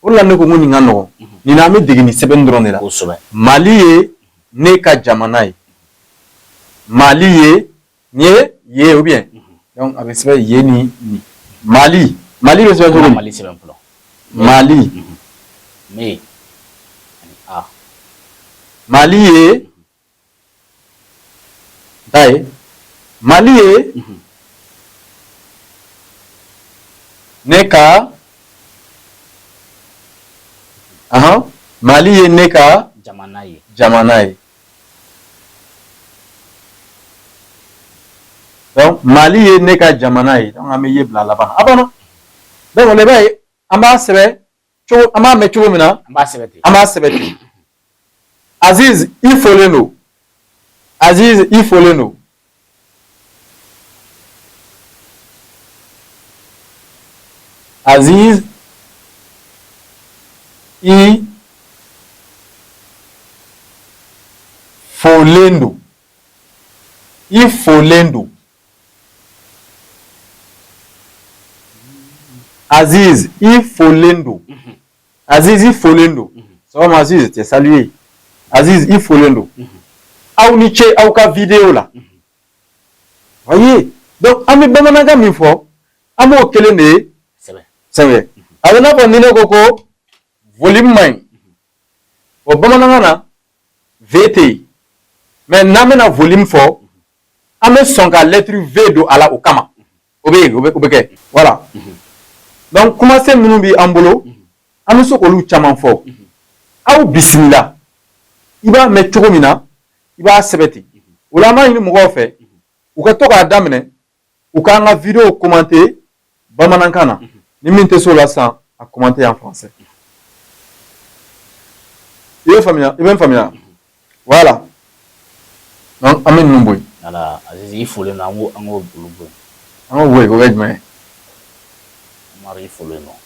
o de la. Ne ko n ko nin ka nɔgɔn nin na, an bɛ dege nin sɛbɛnni dɔrɔn de la. Mali ye ne ka jamana ye. Mali ye nin ye ye ou bien, donc a bɛ sɛbɛn ye ni nin. Mali, Mali bɛ sɛbɛn cogo di? Mali sɛbɛn fɔlɔ. Mali. Me ani a. Mali ye ta ye, Mali ye ne ka, ahan, Mali ye ne ka jamana ye. Jamana ye. Donc Mali ye ne ka jamana ye, donc an bɛ ye bila a laban na, a banna. Donc o la i b'a ye an b'a sɛbɛn cogo, an b'a mɛn cogo min na. An b'a sɛbɛn ten. An b'a sɛbɛn ten. Aziz, i folen don. Aziz, i folen don. Aziz, i folen don. I folen don. Aziz, i folen don. Aziz, i folen don. Sɔgɔma Aziz, t'es salué. Aziz, i folen don. Aw ni ce aw ka vidéo la. Voyez? Donc an bɛ bamanankan min fɔ, an b'o kelen de ye sɛbɛn. A bɛ n'a fɔ ni ne ko ko volume man ɲi. O bamanankan na V tɛ yen. Mais n'an bɛna volume fɔ, an bɛ sɔn ka lettre V don a la o kama. O bɛ yen, o bɛ kɛ. Voilà. Donc kumasen minnu bɛ an bolo, an bɛ se k'olu caman fɔ. Aw bisimila. I b'a mɛn cogo min na, i b'a sɛbɛn ten. O la an b'a ɲini mɔgɔw fɛ, u ka to k'a daminɛ, u k'an ka vidéo commenter bamanankan na. Ni min tɛ se o la sisan, a commenter en français. I bɛ faamuya, i bɛ n faamuya. Voilà. Donc an bɛ ninnu bɔ yen. Voilà, Aziz, i folen don, an k'o olu bɔ yen. An k'o bɔ yen, o bɛ jumɛn ye? Umaru, i folen don.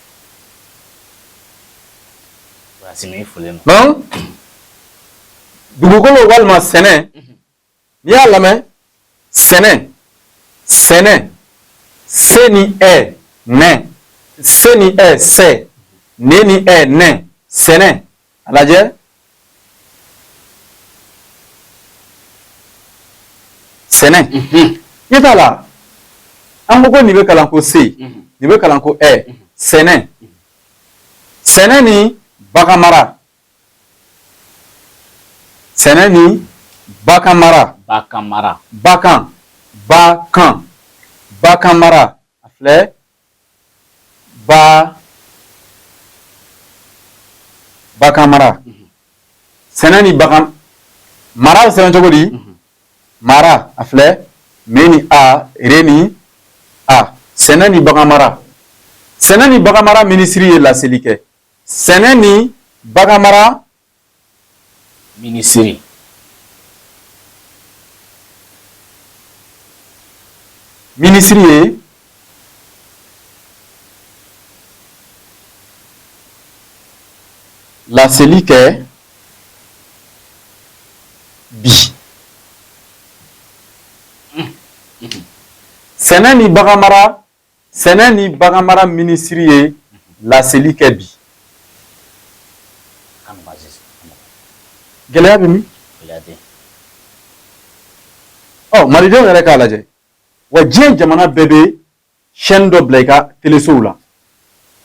Asimi, i folen don. Donc dugukolo walima sɛnɛ, n'i y'a lamɛn, sɛnɛ, sɛnɛ, se ni ɛ, nɛ, se ni ɛ, sɛ, ne ni ɛ, nɛ, sɛnɛ. A lajɛ. Sɛnɛ. I t'a la, an ko ko nin bɛ kalan ko se, nin bɛ kalan ko ɛ, sɛnɛ. Sɛnɛ ni bagan mara. Sɛnɛ ni bagan mara. Bagan mara. Bagan, bagan, bagan mara. A filɛ, ba, bagan mara. Sɛnɛ ni bagan mara bɛ sɛbɛn cogo di? Mara, a filɛ, me ni a, re ni a. Sɛnɛ ni bagan mara. Sɛnɛ ni bagan mara minisiri ye laseli kɛ. Sɛnɛ ni bagan mara minisiri. Minisiri ye laseli kɛ bi. Sɛnɛ ni bagan mara, sɛnɛ ni bagan mara minisiri ye laseli kɛ bi. Gɛlɛya bɛ min? Ɔ, malidenw yɛrɛ k'a lajɛ wa, diɲɛ jamana bɛɛ bɛ chaîne dɔ bila i ka telesow la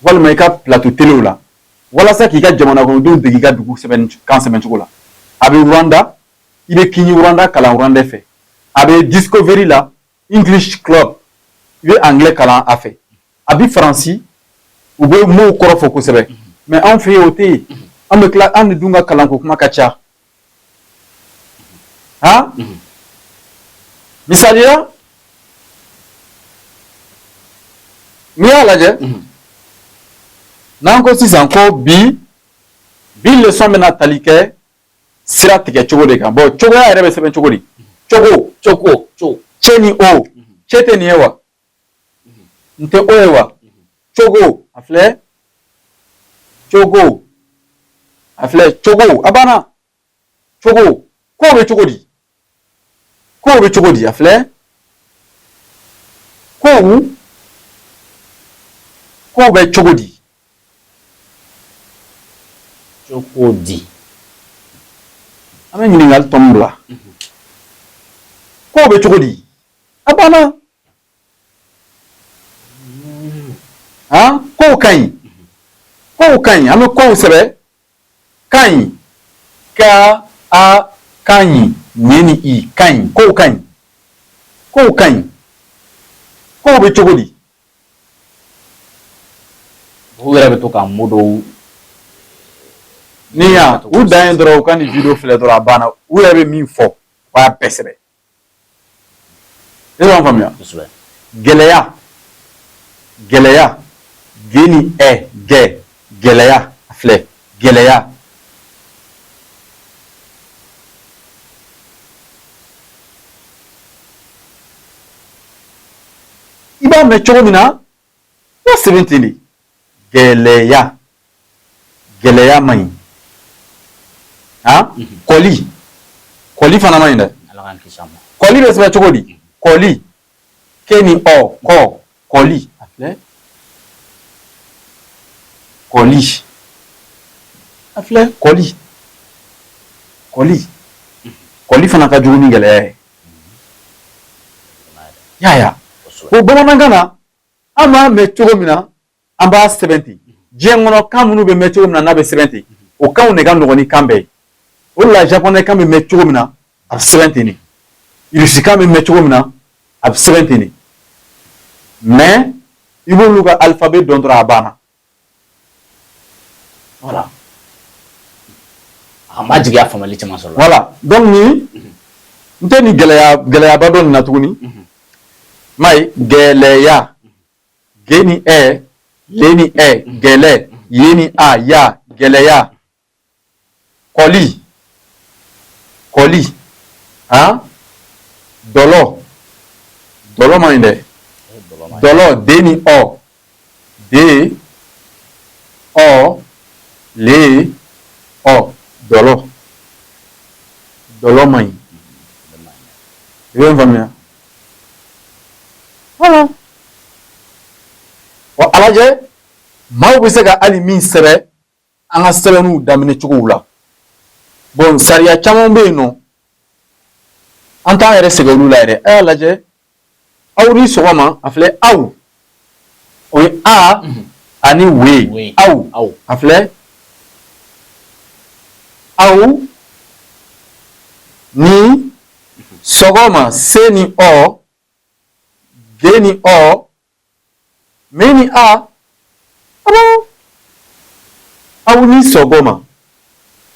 walima i ka plateau telew la walasa k'i ka jamana kɔnɔdenw dege i ka dugu sɛbɛn kan sɛbɛncogo la. A bɛ Rwanda, i bɛ Kinyarwanda kalan Rwanda fɛ. A bɛ Discovery la, English Club, i bɛ anglais kalan a fɛ. A bɛ Faransi, u bɛ mots kɔrɔ fɔ kosɛbɛ. Mais anw fɛ yen, o tɛ yen. An bɛ tila, an de dun ka kalanko kuma ka ca. Han, misaliya, n'i y'a lajɛ, n'an ko sisan ko bi bi leçon bɛna tali kɛ sira tigɛ cogo de kan. Bon, cogoya yɛrɛ bɛ sɛbɛn cogo di? Cogo. Cogo, co. C ni o, C tɛ nin ye wa? N tɛ o ye wa? Cogo, a filɛ, cogo, a filɛ, cogo, a banna. Cogo, kow bɛ cogo di? Kow bɛ cogo di? A filɛ, kow, kow bɛ cogo di? Cogo di. An bɛ ɲininkali tɔn bila. Kow bɛ cogo di? A banna. Han, kow ka ɲi, kow ka ɲi. An bɛ kow sɛbɛn ka ɲi, ka a ka ɲi, ɲɛ ni i ka ɲi. Kow ka ɲi, kow ka ɲi, kow bɛ cogo di? U yɛrɛ bɛ to ka mot dɔw Ni yan, u dan ye dɔrɔn u ka nin vidéo filɛ dɔrɔn, a banna. U yɛrɛ bɛ min fɔ, u b'a bɛɛ sɛbɛn. E b'a faamuya? Kosɛbɛ. Gɛlɛya, gɛlɛya, g ni ɛ, gɛ, gɛlɛya, a filɛ, gɛlɛya. I b'a mɛn cogo min na, i b'a sɛbɛn ten de. Gɛlɛya, gɛlɛya man ɲi. Han, kɔli, kɔli fana man ɲi dɛ. Kɔli bɛ sɛbɛn cogo di? Kɔli, ke ni ɔ, kɔ, kɔli. A filɛ, kɔli, a filɛ, kɔli, kɔli, kɔli fana ka jugu ni gɛlɛya ye. Y'a ye ko bamanankan na, an b'a mɛn cogo min na, an b'a sɛbɛn ten. Diɲɛ kɔnɔ kan minnu bɛ mɛn cogo min na, n'a bɛ sɛbɛn ten, o kanw de ka nɔgɔn ni kan bɛɛ ye. O de la, japonais kan bɛ mɛn cogo min na, a bɛ sɛbɛn ten de. Irisi kan bɛ mɛn cogo min na, a bɛ sɛbɛn ten de. Mais i b'olu ka alphabet dɔn dɔrɔn, a banna. Voilà. An b'a jigiya faamuyali caman sɔrɔ. Voilà, donc ni n tɛ nin gɛlɛya gɛlɛyaba dɔn nin na tuguni. M'a ye, gɛlɛya, g ni ɛ, le ni ɛ, gɛlɛ, ye ni a, ya, gɛlɛya. Kɔli, kɔli, han, dɔlɔ, dɔlɔ man ɲi dɛ. Dɔlɔ, d ni ɔ, d, ɔ, le, ɔ, dɔlɔ, dɔlɔ man ɲi. I bɛ n faamuya? Voilà. Wa a lajɛ, maaw bɛ se ka hali min sɛbɛn an ka sɛbɛnniw daminɛ cogow la. Bon, sariya caman bɛ yen nɔ, an t'an yɛrɛ sɛgɛn olu la yɛrɛ. A y'a lajɛ, aw ni sɔgɔma, a filɛ, aw, o ye a ani we, aw, a filɛ, aw ni sɔgɔma, se ni ɔ, g ni ɔ, m ni a, aw ni sɔgɔma.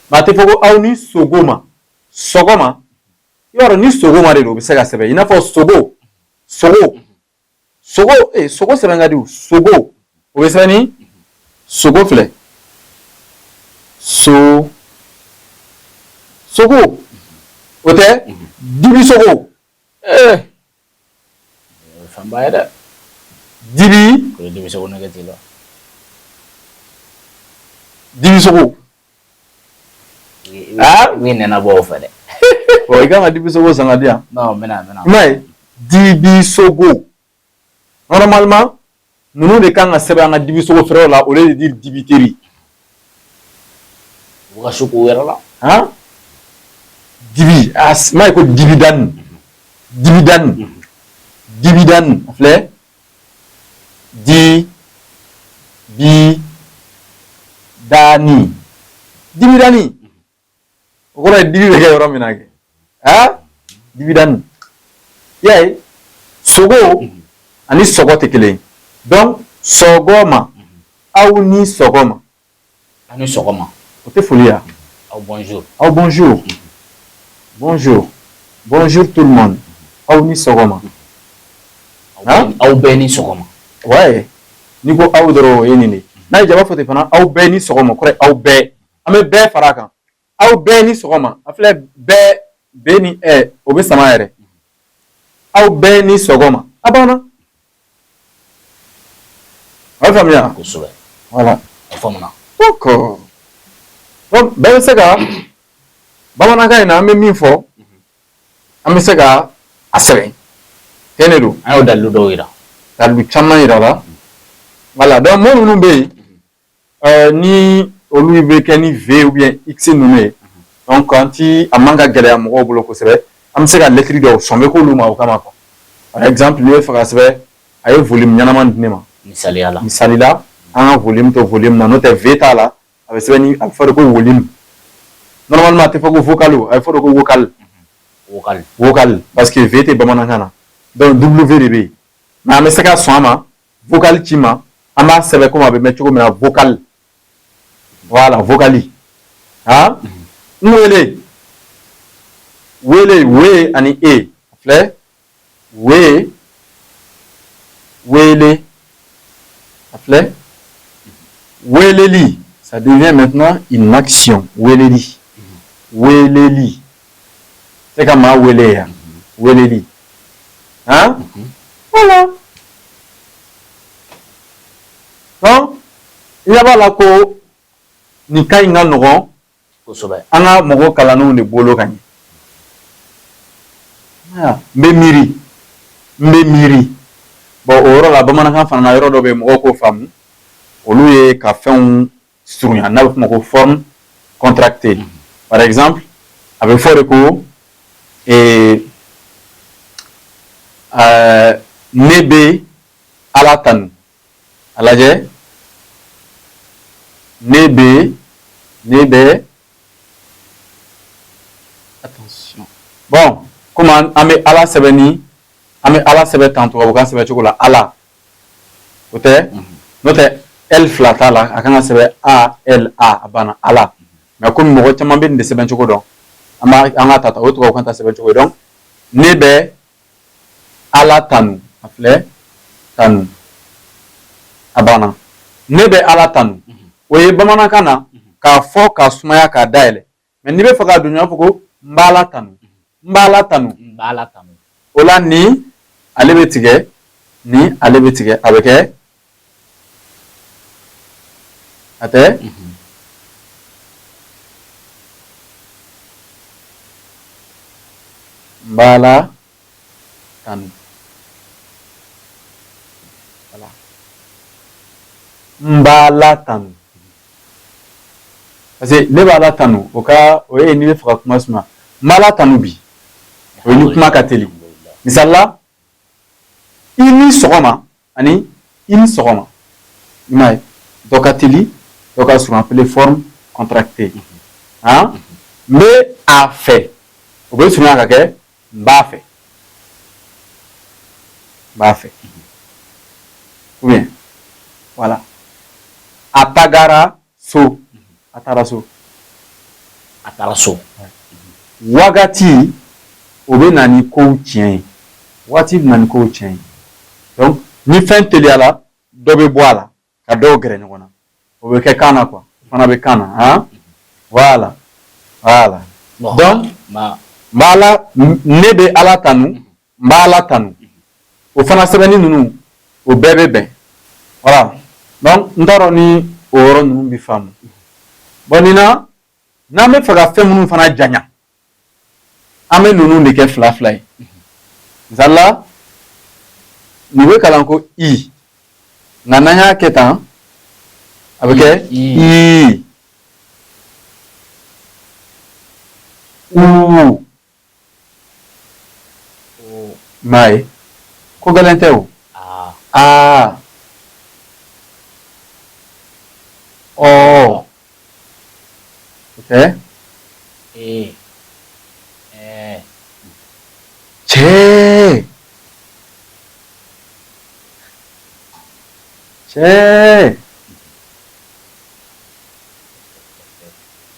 Maa tɛ fɔ ko aw ni sogoma, sɔgɔma. I b'a dɔn ni sogoma de don, o bɛ se ka sɛbɛn i n'a fɔ sogo, sogo, sogo. Sogo sɛbɛn ka di o. Sogo, o bɛ sɛbɛn ni sogo filɛ, so, sogo, o tɛ dibi sogo. Fɛnba ye dɛ. Dibi. O ye dibi sogo nege t'i la. Dibi sogo. Ah, i bɛ nɛnɛ bɔ o fɛ dɛ. Bon, i kan ka dibi sogo san ka di yan. Non, n bɛna, n bɛna. I m'a ye, dibi sogo. Normalement, ninnu de kan ka sɛbɛn an ka dibi sogo feereyɔrɔ la au lieu de dire dibiterie. U ka su k'u yɛrɛ la. Han? Dibi, a m'a ye ko dibidani. Dibidani. Dibidani, a filɛ. Di, bi, dani. Dibidani. O kɔrɔ ye dibi bɛ kɛ yɔrɔ min na kɛ. Ah? Dibidani. I y'a ye, sogo ani sɔgɔ tɛ kelen ye. Donc, sɔgɔma. Aw ni sɔgɔma. Aw ni sɔgɔma. O tɛ foli ya? Aw bonjour. Aw bonjour. Bonjour. Bonjour tout le monde. Aw ni sɔgɔma. Aw bɛɛ ni sɔgɔma. Ouais. N'i ko aw dɔrɔn, o ye nin de ye. N'a ye jaba fɔ ten fana, aw bɛɛ ni sɔgɔma, kɔrɔ ye aw bɛɛ. An bɛ bɛɛ fara a kan. Aw bɛɛ ni sɔgɔma. A filɛ, bɛɛ, b ni ɛ, o bɛ sama yɛrɛ. Aw bɛɛ ni sɔgɔma. A banna. A bɛ faamuya? Kosɛbɛ. Voilà. A faamuna. D'accord. Donc bɛɛ bɛ se ka bamanankan in na, an bɛ min fɔ, an bɛ se ka a sɛbɛn. Ten de don. An y'o dalilu dɔw yira. Dalilu caman yira la. Voilà, donc mot minnu bɛ yen, ni olu bɛ kɛ ni V ou bien X ninnu ye, donc an ti a man ka gɛlɛya mɔgɔw bolo kosɛbɛ. An bɛ se ka lettre dɔw sɔn bɛ k'olu ma o kama quoi. Par exemple, n'i bɛ fɛ ka sɛbɛn, a ye volume ɲɛnama di ne ma. Misaliya la. Misali la, an ka volume to volume na, n'o tɛ V t'a la, a bɛ sɛbɛn ni, a bɛ fɔ de ko volume. Normalement, a tɛ fɔ ko vocal, a bɛ fɔ de ko vocal. Vocal. Vocal, parce que V tɛ bamanankan na. Donc W de bɛ yen. Mais an bɛ se ka sɔn a ma, vocal ci ma, an b'a sɛbɛn komi a bɛ mɛn cogo min na, vocal. Voilà, vocali. Han? N wele. Wele, we ani e. Filɛ, we, wele. A filɛ. Weleli, ça devient maintenant une action. Weleli. Weleli. C'est ka maa wele yan. Weleli. Han? Voilà. Donc i ɲɛ b'a la ko nin kan in ka nɔgɔn kosɛbɛ an ka mɔgɔ kalannenw de bolo ka ɲɛ. N bɛ miiri, n bɛ miiri. Bon, o yɔrɔ la, bamanankan fana na, yɔrɔ dɔ bɛ yen, mɔgɔw k'o faamu, olu ye ka fɛnw surunya, n'a bɛ f'o ma ko forme contractée. Par exemple, a bɛ fɔ de ko ne bɛ Ala tanu. A lajɛ, ne bɛ, ne bɛ, attention. Bon, komi an bɛ Ala sɛbɛn ni, an bɛ Ala sɛbɛn tan tubabukan sɛbɛn cogo la, Ala o tɛ, n'o tɛ L fila t'a la, a kan ka sɛbɛn A L A, a banna, Ala. Mais komi mɔgɔ caman bɛ nin de sɛbɛn cogo dɔn, an b'a an ka ta ta o tubabukan ta sɛbɛn cogo ye. Donc ne bɛ Ala tanu, a filɛ, tanu, a banna. Ne bɛ Ala tanu, o ye bamanankan na k'a fɔ k'a sumaya k'a dayɛlɛ. Mais n'i bɛ fɛ k'a don ɲɔgɔn fɔ ko n b'Ala tanu, n b'Ala tanu, n b'Ala tanu, o la ni ale bɛ tigɛ, ni ale bɛ tigɛ, a bɛ kɛ a tɛ n b'Ala tanu. Voilà, n b'Ala tanu, parce que ne b'Ala tanu, o ka o ye n'i bɛ fɛ ka kuma suma, n b'Ala tanu bi, o ye ni kuma ka teli. Misali la, i ni sɔgɔma ani i ni sɔgɔma, i m'a ye, dɔ ka teli, dɔ ka surun, appelé forme contractée. Han, n bɛ a fɛ, o bɛ surunya ka kɛ n b'a fɛ, n b'a fɛ, ou bien voilà, a tagara so, a taara so. A taara so. Wagati o bɛ na ni kow tiɲɛ ye, waati bɛ na ni kow tiɲɛ ye. Donc ni fɛn teliyala, dɔ bɛ bɔ a la ka dɔw gɛrɛ ɲɔgɔn na, o bɛ kɛ kan na quoi, o fana bɛ kan na. Han, voilà, voilà. Donc n b'Ala, ne bɛ Ala tanu, n b'Ala tanu, o fana sɛbɛnni ninnu, o bɛɛ bɛ bɛn. Voilà, donc n t'a dɔn ni o yɔrɔ ninnu bɛ faamu. Bon, nin na, n'an bɛ fɛ ka fɛn minnu fana janya, an bɛ ninnu de kɛ fila fila ye. Misali la, nin bɛ kalan ko i, nka n'an y'a kɛ tan, a bɛ kɛ i, u. I m'a ye, ko gɛlɛn tɛ o. A, ɔ, o tɛ. E, ɛ. Cɛ, cɛ.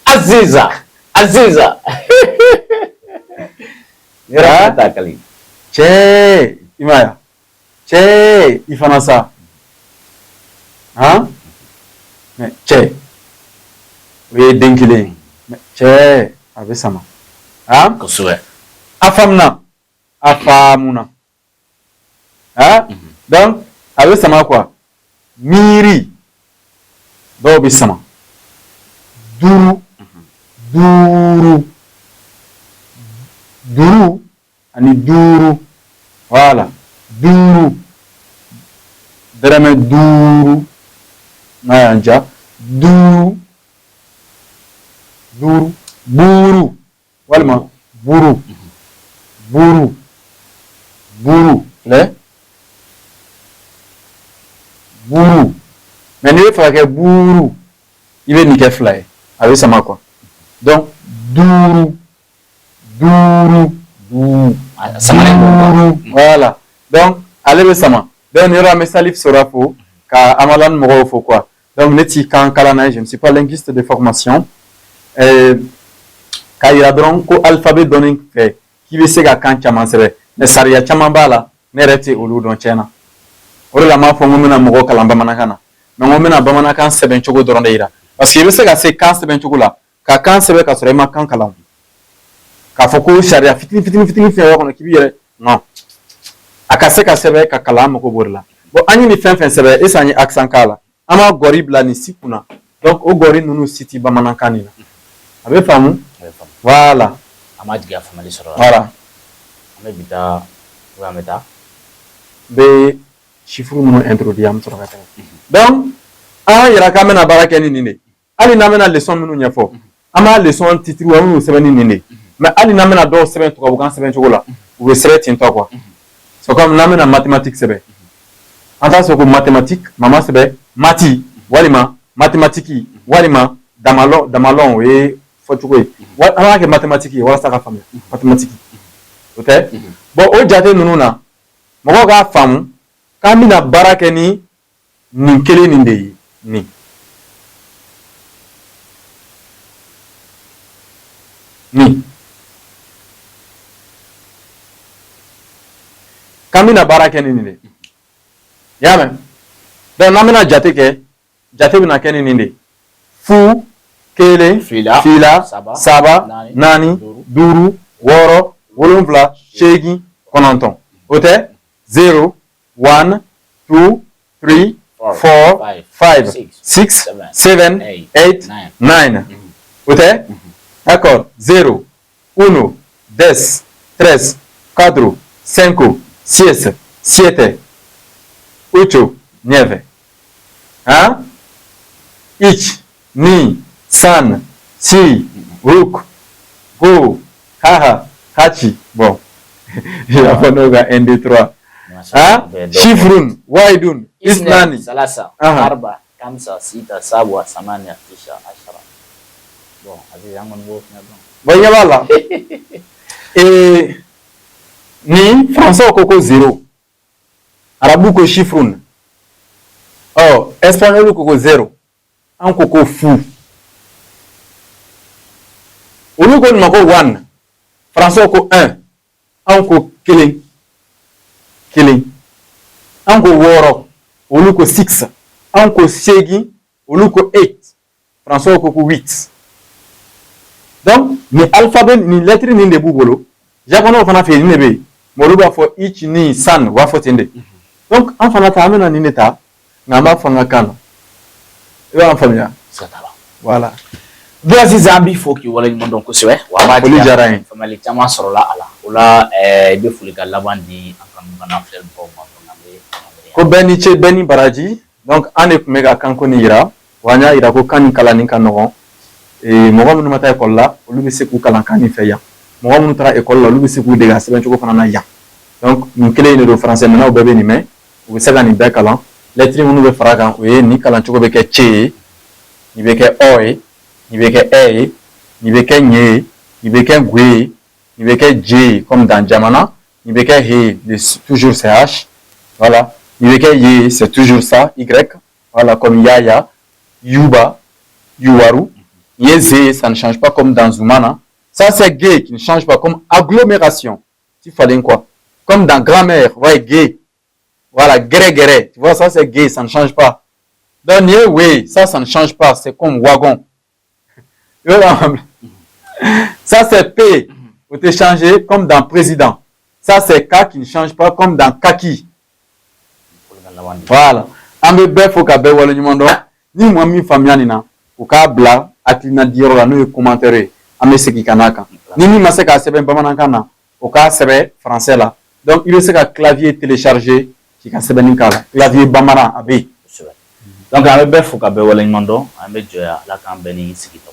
Aziza, Aziza. Yɔrɔ ta kali. Cɛ, i m'a ye, cɛ, i fana sa, han. Mais cɛ, o ye den kelen ye, mais cɛ, a bɛ sama, han. Kosɛbɛ. A faamuna, a faamuna, han. Donc a bɛ sama quoi. Miiri, dɔw bɛ sama. Duuru, duuru, duuru ani duuru, voilà, duuru, dɛrɛmɛ duuru, n'a y'an diya, duuru, duuru, buuru walima buru, buru, buru filɛ, buru. Mais n'i bɛ fɛ ka kɛ buuru, i bɛ nin kɛ fila ye, a bɛ sama quoi. Donc duuru, duuru, duuru, duuru, voilà. Donc ale bɛ sama. Donc nin yɔrɔ, an bɛ Salif Sora fo, ka Amalan mɔgɔw fo quoi. Donc ne ti kan kalanna ye, je ne suis pas linguiste de formation. K'a yira dɔrɔn ko alphabet dɔnni fɛ k'i bɛ se ka kan caman sɛbɛn, mais sariya caman b'a la, ne yɛrɛ tɛ olu dɔn tiɲɛ na. O de la n m'a fɔ n ko n bɛna mɔgɔw kalan bamanankan na, mais n ko n bɛna bamanankan sɛbɛn cogo dɔrɔn de yira, parce que i bɛ se ka se kan sɛbɛn cogo la, ka kan sɛbɛn ka sɔrɔ i ma kan kalan, k'a fɔ ko sariya fitini fitini fitini fɛn kɔnɔ k'i b'i yɛrɛ non, a ka se ka sɛbɛn ka kalan, an mago b'o de la. Bon, an ye nin fɛn fɛn sɛbɛn, est-ce an ye accent k'a la? An b'a gɔri bila nin si kunna. Donc o gɔri ninnu si ti bamanankan nin na. A bɛ faamu? Voilà. An b'a jigiya faamuyali sɔrɔ. Voilà. An bɛ bi taa ou an bɛ taa? N bɛ chiffre minnu introduit, an bɛ sɔrɔ ka tɛmɛ. Donc an y'a yira k'an bɛna baara kɛ ni nin de ye. Hali n'an bɛna leçon minnu ɲɛfɔ, an b'a leçon titre, an bɛn'u sɛbɛn ni nin de ye. Mais hali n'an bɛna dɔw sɛbɛn tubabukan sɛbɛn cogo la, u bɛ sɛbɛn ten tɔ quoi. C'est comme n'an bɛna mathématique sɛbɛn, an t'a sɔrɔ ko mathématique mama sɛbɛn mati walima mathématique walima damalɔn damalɔn, o ye fɔcogo ye. An b'a kɛ mathématique ye walasa ka faamuya mathématique o tɛ. Bon, o jate ninnu na, mɔgɔw k'a faamu k'an bɛna baara kɛ ni nin kelen nin de ye, nin. Nin k'an bɛna baara kɛ ni nin de ye, i y'a mɛn? Donc n'an bɛna jate kɛ, jate bɛna kɛ ni nin de ye: fu, kelen, fila, saba, naani, duuru, wɔɔrɔ, wolonfila, seegin, 9. O tɛ? 0, 1, 2, 3, 4, 5, 6, 7, 8, 9. O tɛ? D'accord. 0, 1, 2, 3, 4, 5, 6, 7, 8, 9. Han? Ich, ni, san, si, ruk, go, haha, hachi. Bon. A fɔ n'o ka 1, 2, 3. Han? Shifrun, waidun, isnani. Salasa, arba, kamsa, sita, sabwa, samania, tisha, ashara. Bon, Aziz, an kɔni b'o fana dɔn. Bon, i ɲɛ b'a la. Ee, ni français ko ko zéro, arabu ko shifrun, ɔ espagnol ko ko zéro, an ko ko fu. Olu ko nin ma ko one, français ko un, anw ko kelen kelen. An ko wɔɔrɔ, olu ko six. An ko seegin, olu ko eight, français ko ko huit. Donc nin alphabet, nin lettre nin de b'u bolo. Japonais fana fɛ yen, nin de bɛ yen, mais olu b'a fɔ ichi ni san, u b'a fɔ ten de. Donc an fana ta, an bɛna nin de ta, nka an b'a fɔ an ka kan na. I b'a faamuya? Siga t'a la. Voilà. Abdul Aziz, an b'i fo k'i waleɲuman dɔn kosɛbɛ. Wa an b'a Foli diyara n ye. Faamuyali caman sɔrɔla a la. O la i bɛ foli ka laban di an kanubaga n'an filɛlibagaw ma. Donc an bɛ Ko bɛɛ ni ce, bɛɛ ni baraji. Donc an de tun bɛ ka kanko nin yira, wa an y'a yira ko kan nin kalanni ka nɔgɔn. Mɔgɔ minnu ma taa ekɔli la, olu bɛ se k'u kalan kan nin fɛ yan. Mɔgɔ minnu taara ekɔli la, olu bɛ se k'u dege a sɛbɛn cogo fana na yan. Donc nin kelen in de don, français mɛnnaw bɛɛ bɛ nin mɛn, u bɛ se ka nin bɛɛ kalan. Lɛtiri minnu bɛ fara a kan, o ye nin kalan cogo bɛ kɛ c ye, nin bɛ kɛ ɔ ye, nin bɛ kɛ ɛ ye, nin bɛ kɛ ɲ ye, nin bɛ kɛ g ye, nin bɛ kɛ j ye comme dans jamana, nin bɛ kɛ he ye, toujours c'est h, voilà, nin bɛ kɛ ye, c'est toujours ça, y, voilà, comme yaya, yuba, yuwaru. Nin ye z ye, ça ne change pas, comme dans Zoumana. Ça c'est g qui ne change pas, comme agglomération, ti falen quoi, comme dans grammaire, ouais, g, voilà, gré gré, tu vois, ça c'est g, ça ne change pas. Donc nin ye we, ça ne change pas, c'est comme wagon. Ça c'est P, o tɛ changer, comme dans président. Ça c'est K qui ne change pas, comme dans kaki. Voilà. An bɛ bɛɛ fo ka bɛɛ waleɲuman dɔn. Ni mɔgɔ min faamuya nin na, u k'a bila hakilina diyɔrɔ la, n'o ye commentaire ye, an bɛ segin ka n'a kan. Ni min ma se k'a sɛbɛn bamanankan na, o k'a sɛbɛn français la. Donc i bɛ se ka clavier télécharger k'i ka sɛbɛnni k'a la. Clavier bamanan a bɛ yen. Donc an bɛ bɛɛ fo ka bɛɛ waleɲuman dɔn. An bɛ jɔ yan. Ala k'an bɛn ni sigi tɔ.